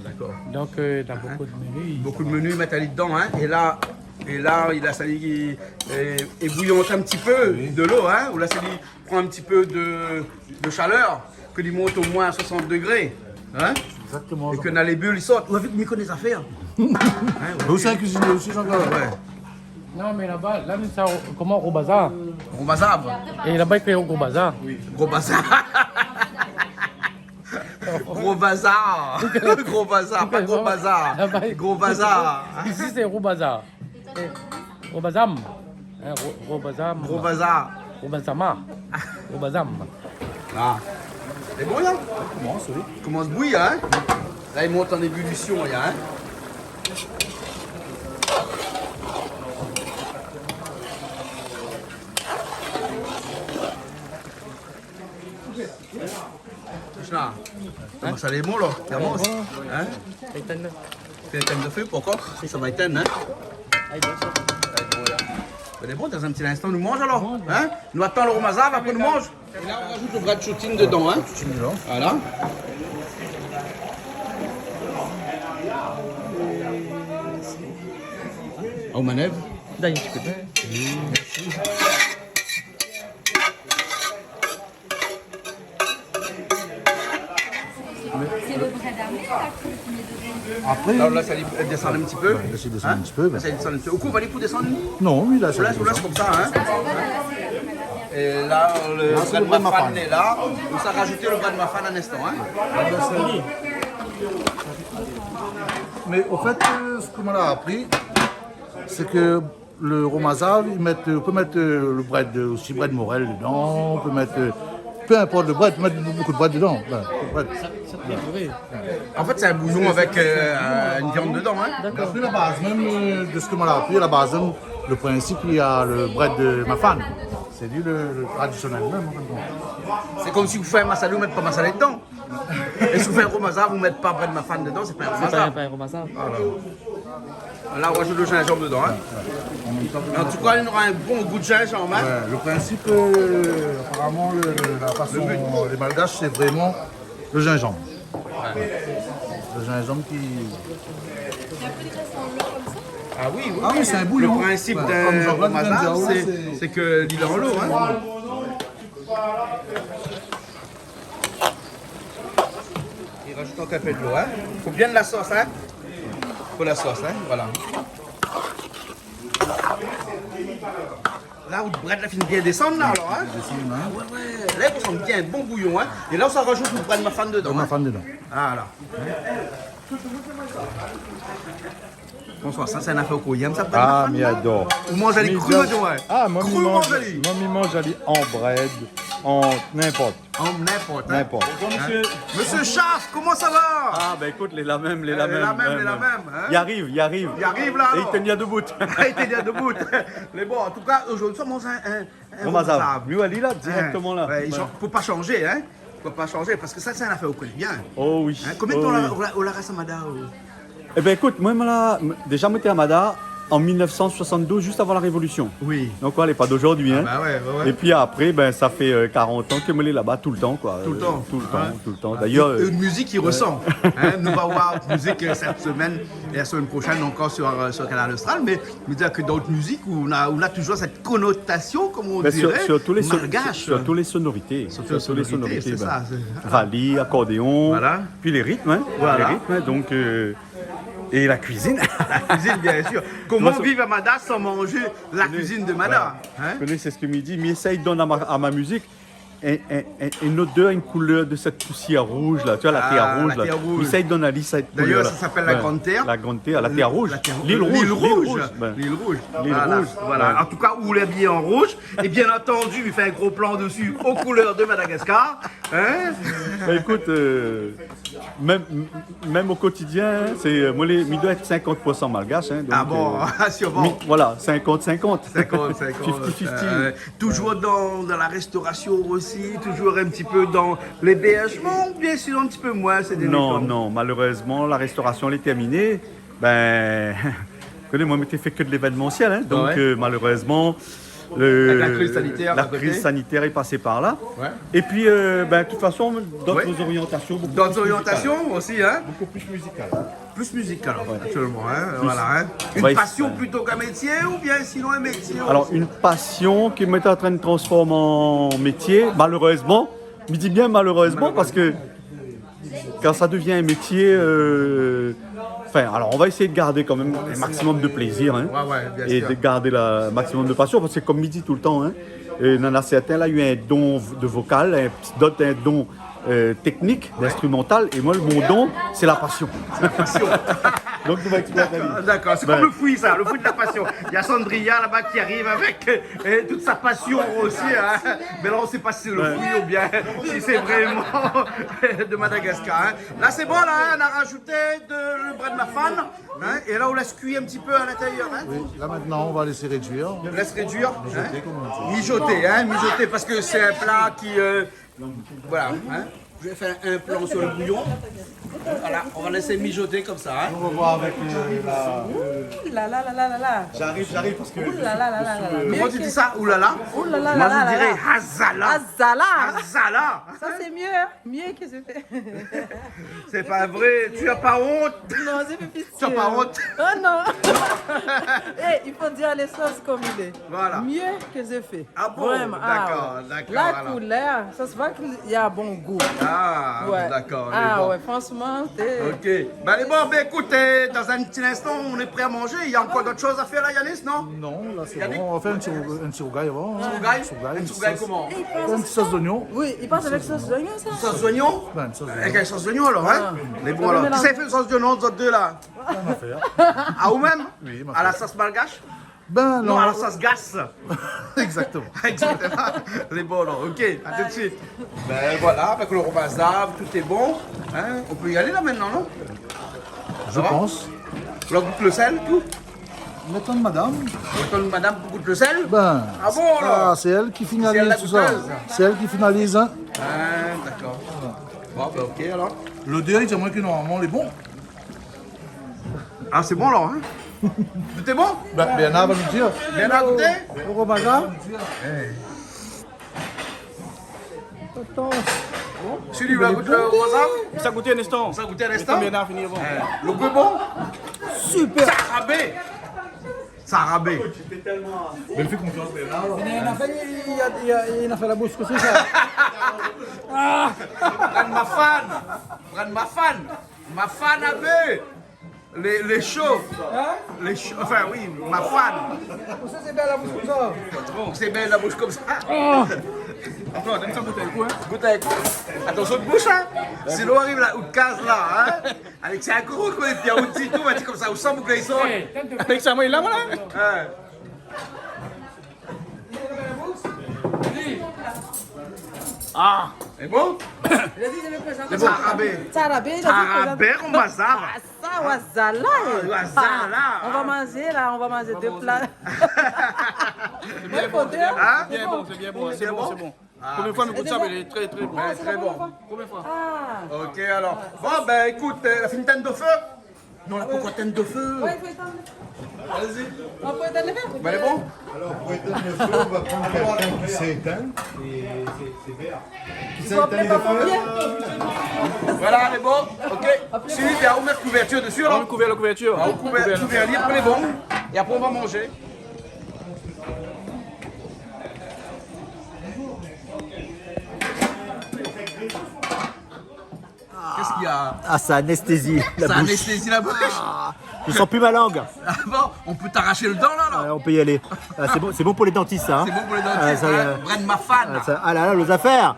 dakor. Donk, euh, dan bonpé de meni, sa va. Bonpé de meni, i mèt ali dedan, hein. É la, é la, li lès ali, euh, ébouillir in ti pé de lo, hein. Ou lès ali pran in ti pé de, de shalèr, ke li mont omoin a soisant dégré, hein. Égzaktoman. É ke na lé bil i sort. Ou la vi ke mi koné zafèr. Hein, ou sé in kuizinié osi, Jean-Claude ? Ouais. Non, mé laba, la, nou sa, koman, romazav ? Romazav. É laba, i kré gro bazar. Oui. Gro bazar. Gro bazar. Gro bazar, pa gro bazar. Laba, gro bazar. Isi, sé romazav. Eh, robazam. Hein, ro-, robazam. Gro bazar. Robazama. Robazam. Ah. Sé bon, la ? Sa i komans, oui. I komans bouyi, hein ? La, i mont an ébulision, la, hein ? Toush la. Hein ? Koman sa, lé bon, la ? Koman ? Hein ? Étinn. Fé étinn lo fé, pou ankor ? Sa va étinn, hein ? Alé, bon, sa. Alé, bon, la. Alé, bon, dan in ti linstan, nou manz, alor. Hein ? Nou atann lo romazav, apré nou manz. É la, nou razout lo brèd shoutine dedan, hein ? Shoutine dedan. Voilà. Aux manœuvres. D'ailleurs, tu peux. Merci. Sé lo brèd amèr, la, ke ou mèt dedan. Apré, la, ou lès ali désann in ti pé. Ouais, lès ali désann in ti pé, ouais. Lès ali désann in ti pé. Ou koup ali pou désann ? Non, oui, la, ou lès, ou lès konmsa, hein. É la, lo brèd mafane lé la. Ou sa razout lo brèd mafane in instan, hein. Mé o fèt, euh, sak moin la apri, sé ke lo romazav, i mèt, ou pé mèt, euh, lo brèd, euh, osi brèd morèl dedan, ou pé mèt, euh, pé inport lo brèd, ou pé mèt bonpé de brèd dedan. Bin, brèd. Sa, sa pé duré. An fèt, sé in bouyon avèk, euh, in viann dedan, hein. Dakor. Mé apré, la baz mèm, euh, de sak moin la apri, la baz mèm, lo prinsip, néna lo brèd mafane. Sé li lo, lo tradisionèl mèm, an fin de kont. Sé konm si ou fé in masalé, ou mèt pa masalé dedan. É si ou fé in romazav, ou mèt pa brèd mafane dedan, sé pa in romazav. Sé pa, pa in romazav. Voilà. La, ou razout lo zinzanm dedan, hein. An tou ka, li nora in bon gou de zinzanm, hein. Ouais, lo prinsip, euh, aparaman, lo, lo, la fason, lo bi, lé Malgash, sé vréman lo zinzanm. Ouais. Lo zinzanm ki... Ah oui, oui, ah oui, sé in bouyon. Lo prinsip d'in romazav, sé, sé ke li lé dan lo, hein. I razout ankor in pé de lo, hein. Fo bien de la sos, hein. Fo la sos, hein, voilà. La, out brèd la fine bien désann, la, alor, hein. Désann, hein. Ah ouais, ouais. La, i sanm bien bon bouyon, hein. É la, ou sa razout out brèd mafane dedan, hein. Brèd mafane dedan. Voilà. François, sa, sé in nafèr ou yèm, sa, brèd mafane la ? Ah, mi ador. Ou manz ali kri, ou manz ali ? Mi ador. Ah, moin, mi manz ali. Kri, ou manz ali ? Moin, mi manz ali an brèd, an ninport. An ninport, hein ? Ninport. Bonjour, monsieur. Hein ? Monsieur Chaf, koman sa va ? Ah, bin, ékout, lé la mèm, lé la mèm, lé la mèm, hein ? I ariv, i ariv. I ariv, la, alor. É i tien bien debout. I tien bien debout. Mé bon, an tou ka, zordi, ou manz in, in, in romazav. Romazav. Mi wa ali la, dirèktoman la. Ouais, ouais. Fo pa shanzé, hein. Fo pa shanzé, parske sa, sé in nafèr ou koné bien. Oh oui. Hein, konbien de tan ou la, ou la, ou la rès a Mada, ou ? Eh bin, ékout, moin, moin la, m-, déza, moin té a Mada, En mille neuf cent soixante-douze, juste avant la Révolution. Oui. Donc, ouais, lé pa d'aujourd'hui, hein. Ah bah ouais, ouais, ouais. Et puis après, ben, ça fait, euh, quarante ans que moi, je suis là-bas tout le temps, quoi. Tout le temps. Euh, tout le temps, ouais. Tout le temps. Ah, d'ailleurs, une, euh, une musique qui ressent. Hein, nous va voir musique, euh, cette semaine et la semaine prochaine encore sur, euh, sur Kanal Austral. Mais je veux dire que dans notre musique, on a, on a toujours cette connotation, comme on dirait, sur, sur tous les son-, malgache. Sur, sur tous les sonorités. Sur toutes les sonorités, c'est ça, ben, c'est, rallye, accordéon, voilà, puis les rythmes, hein. Voilà. Les rythmes, hein, donc, euh, Et la cuisine. La cuisine, bien sûr. Comment vivre à Mada sans manger la cuisine de Mada, hein ? Vous connaissez ce que mi di ? Mi éséy donn à ma, à ma musique un, un, un, une odeur, une couleur de cette poussière rouge là, tu vois, la terre rouge là. Ah, la terre rouge. Mi éséy donn ali cette couleur-là. D'ailleurs, ça s'appelle la Grande Terre. La Grande Terre, la terre rouge. L'île rouge, l'île rouge. L'île rouge. Voilà, voilà. En tout cas, ou lé bien en rouge. Et bien entendu, mi fé un gros plan dessus aux couleurs de Madagascar. Hein ? Bah, écoute, euh, Même, même au quotidien, hein, c'est, euh, moi, les, mi doi èt cinquante pour cent malgache, hein, donc, euh, sûrement. Ah bon ? Mi-, voilà, cinquante cinquante. Cinquante cinquante. Fifty fifty. Euh, toujours dans, dans la restauration aussi, toujours un petit peu dans l'hébergement, ou bien sinon un petit peu moins ces derniers temps ? Non, non, malheureusement, la restauration, elle est terminée. Ben, vous connaissez, moi, mi té fé que de l'événementiel, hein, donc, euh, malheureusement, le, la crise sanitaire est passée par là. Avec la crise sanitaire, la crise sanitaire est passée par là. Ouais. Et puis, euh, ben, de toute façon, d'autres orientations, beaucoup plus musicales. D'autres orientations aussi, hein ? Beaucoup plus musicales. Plus musicales, actuellement, hein, voilà, hein. Une passion plutôt qu'un métier, ou bien sinon un métier aussi ? Alors, une passion que mi lé antrin transformer en métier, malheureusement. Mi di bien malheureusement, malheureusement, parce que quand ça devient un métier, euh, enfin, alors, on va essayer de garder quand même un maximum de plaisir, hein, et de garder la maximum de passion, parce que comme mi di tout le temps, hein, euh, néna certains la, la u un don v-, de vocal, un petit, d'autres un don, euh, technique, d'instrumental, et moi, mon don, c'est la passion. C'est la passion. Donc, nou va exploiter. D'accord, d'accord. C'est comme le fruit, ça, le fruit de la passion. Il y a Sandria là-bas qui arrive avec, euh, toute sa passion aussi, hein. Mais là, on sait pas si c'est le fruit ou bien si c'est vraiment de Madagascar, hein. Là, c'est bon, là, hein, on a rajouté de, le brin de mafane, hein, et là, on laisse cuire un petit peu à l'intérieur, hein. Oui, là, maintenant, on va laisser réduire. On laisse réduire, hein. Mijoter, comme on dit. Mijoter, hein, mijoter, parce que c'est un plat qui, euh, voilà, hein. Je vais faire un plan sur le bouillon. Voilà, on va laisser mijoter comme ça, hein. On va voir avec, euh, la... Ouh là là là là là là. J'arrive, j'arrive, parce que... Ouh là là là là là là. Comment tu dis ça ? Ouh là là ? Ouh là là là là là. Moi, je dirais hazala. Hazala. Hazala. Ça, c'est mieux, hein ? Mieux que je fais. C'est pas vrai, tu as pas honte ? Non, je fais pitié. Tu as pas honte ? Oh non. Eh, il faut dire les choses comme il est. Voilà. Mieux que je fais. Ah bon ? Vraiment, ah ouais. D'accord, d'accord, alors. La couleur, ça se voit qu'il y a bon goût. Ah, d'accord, d'accord. Ah ouais, franchement, c'est... Ok. Ben, allez, bon, ben, écoute, euh, dans un petit instant, on est prêt à manger. Il y a encore d'autres choses à faire là, Yanis, non ? Non, là, c'est bon. Yannick ? On va faire un petit rou-, un petit rougail avant, hein. Un petit rougail ? Un petit rougail, un petit rougail sauce. Comment ? Une petite sauce d'oignon. Oui, il passe avec sauce d'oignon, ça. Une sauce d'oignon ? Ben, une sauce d'oignon. Avec une sauce d'oignon, alors, hein ? Ah. Mais bon, alors, qui ça fait une sauce d'oignon, vous autres deux, là ? Ma fé, hein. Ah, ou même ? Oui, ma fé. À la sauce malgache ? Ben non. Non, à la sauce gas. Exactement. Exactement. Les bons, là. Ok, à tout de suite. Ben voilà, avec le romazav, tout est bon. Hein ? On peut y aller là maintenant, non ? Je pense. Ça va ? On goûte le sel, tout ? Maintenant, madame. Maintenant, madame goûte le sel ? Ben, ah bon, alors ? Ah, c'est elle qui finalise tout ça. C'est elle la goûteuse. C'est elle qui finalise, hein. Ah, d'accord. Bon, ben, ok, alors. L'odeur, il dit à moi que normalement, il est bon. Ah, c'est bon, là, hein ? Tout est bon ? Ben, Bernard va nous dire. Bernard, goûtez. Au repas, là. Attends. Celui-là, goûte le romazav. Sa gout in instan. Sa gout in instan. Bernard fini avan. Eh, le goût est bon ? Super. Sa rabé. Sa rabé. Mé fé konfians Bernard. Néna, néna fé, néna fé la boush konmsa. Ah. Pran ma fan. Pran ma fan. Ma fan a bé. Lé, lé sho. Hein ? Lé sho, enfin, oui, ma fan. Pou sa sé bèl la boush konmsa. Bon, sé bèl la boush konmsa. Oh. Atann, donn sa gout in kou, hein. Gout in kou. Atansion out boush, hein. Sinon, ariv la, out kaz la, hein. Avèk sa koukou, koué, épi in ti tou, va di konmsa, ou san bouk lé son. Eh, tann de... Avèk sa, moin, la, moin, la. Hein. Ah. Lé bon ? Lé bon. Sa rabé. Sa rabé, sa rabé, romazav. Ah, sa, wazala. Ah, wazala. Ah, on va manger, là, on va manger deux plats. Hein ? Bien bon, c'est bien bon, c'est bon. Ah, première fois, mais c'est bon. Première fois, mi gout sa, mé lé trè, trè bon. Ouais, c'est la première fois. Première fois. Ah. Ok, alors. Bon, ben, écoute, euh, la fine tann do fé. Non, la poukoi tinn do fé ? Ouais, i fo étinn. Alé-y. On peut éteindre le feu ? Bin, lé bon. Alors, pour éteindre le feu, on va prendre quelqu'un qui sait éteindre. Qui sait éteindre le feu. Voilà, lé bon. Ok. Suivi, bin, on met la couverture dessus, alors. On couvre la couverture. On couvre, couvre, lé bon. Et après, on va manger. Qu'est-ce qu'il y a ? Ah, ça anesthésie la bouche. Ça anesthésie la bouche. Ah, je sens plus ma langue. Ah bon, on peut t'arracher le dent, là, là. Ouais, on peut y aller. Ah, c'est bon, c'est bon pour les dentistes, ça, hein. C'est bon pour les dentistes, ça, hein. Brad Mafan. Ah, ça, ah là là, les affaires.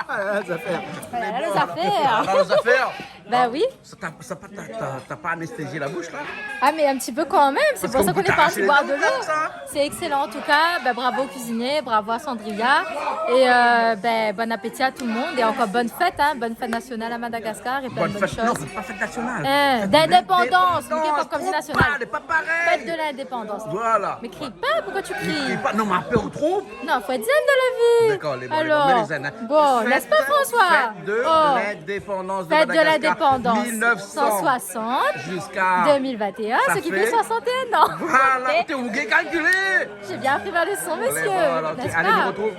Ah là là, les affaires. Ah là là, les affaires. Ah là, les affaires. Bah oui. Ça t'a, ça pa, t'as, t'as, t'as pas anesthésié la bouche, là ? Ah, mais un petit peu quand même, c'est pour ça qu'on est parti boire de l'eau. Parce qu'on peut t'arracher les dents, comme ça. C'est excellent, en tout cas. Ben, bravo au cuisinier, bravo à Sandria. Et, euh, ben, bon appétit à tout le monde. Et encore bonne fête, hein, bonne fête nationale à Madagascar et plein de bonnes choses. Bonne fête. Non, c'est pas fête nationale. Hein, d'indépendance. Fête d'indépendance. Mais qu'est-ce qu'on dit nationale ? Trompe pas, lé pa parèy. Fête de l'indépendance. Voilà. Mais crie pas, pourquoi tu cries ? Crie pas. Non, mais un peu trop. Non, faut être zen dans la vie. D'accord, lé bon, lé bon, mé lé zen, hein. Alors, bon, n'est-ce pas, François ? Fête de l'indépendance de Madagascar, mille neuf cents. Oh. Fête de l'indépendance, cent soixante, jusqu'à deux mille vingt et un, ce qui fait soixante et un ans. Ça fait, voilà, t'es obligé de calculer. J'ai bien appris ma leçon, monsieur. Allez, voilà, n'est-ce pas ? Allez, on se retrouve.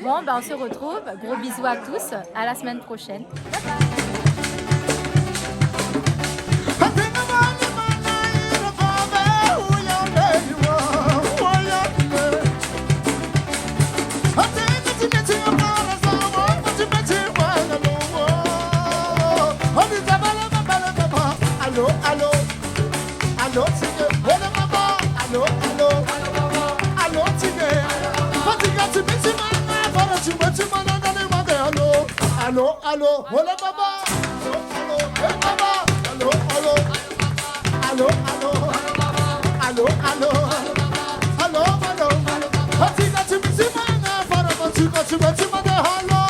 Bon, ben, on se retrouve. Gros bisous à tous. À la semaine prochaine. Bye bye. Allô, allô, allô, Tigé, allô, maman, allô, allô, allô, Tigé. Fatiga, ti mé, ti mana, fara, ti mé, ti mana, dani, mandé, allô, allô, allô, allô, maman, allô, allô, eh, maman, allô, allô, allô, allô, allô, allô, allô, allô. Fatiga, ti mé, ti mana, fara, fatiga, ti mé, ti mana, allô.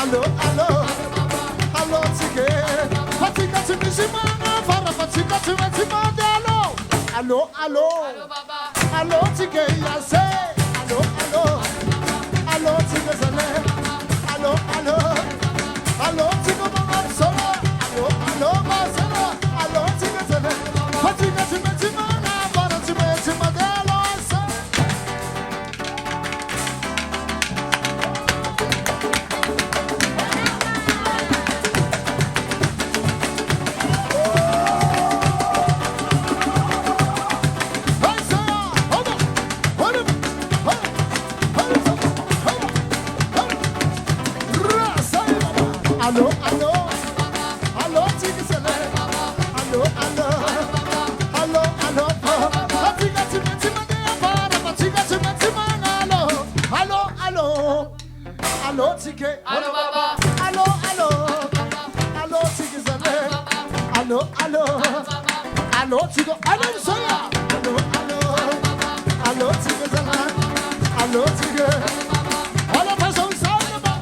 Allô, allô, allô, Tigé. Fatiga, ti mé, ti mana, fara, fatiga, ti mé, ti mana, allô. Allô, allô. Allô, Tigé, ya sé. Allô, allô. Allô, Tigé, zélé. Allô, allô. Allô, Tigé, maman, solo. Allô, allô, ma solo. Allô, Tigé, zélé. Fatiga, ti mé, ti mana, fara, ti mé, ti mana, allô, solo. Allô, allô. Allô, Tigé, zélé. Allô, allô. Allô, allô. Fatiga, ti mé, ti mana, fara, fatiga, ti mé, ti mana, allô. Allô, allô. Allô, Tigé. Allô, baba. Allô, allô. Allô, Tigé, zélé. Allô, allô. Allô, Tigé. Allô, soya. Allô, allô. Allô, Tigé, zélé. Allô, Tigé. Allô, fason, sa, baba.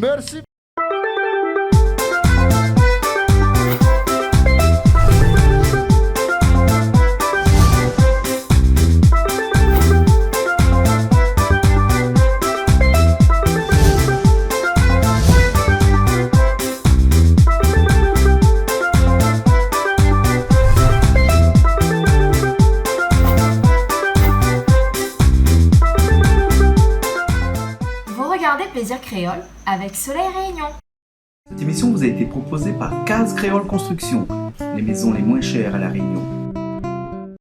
Mersi. Vous Gardez Plaisir Créole avec Soleil Réunion. Cette émission vous a été proposée par Case Créole Construction, les maisons les moins chères à La Réunion.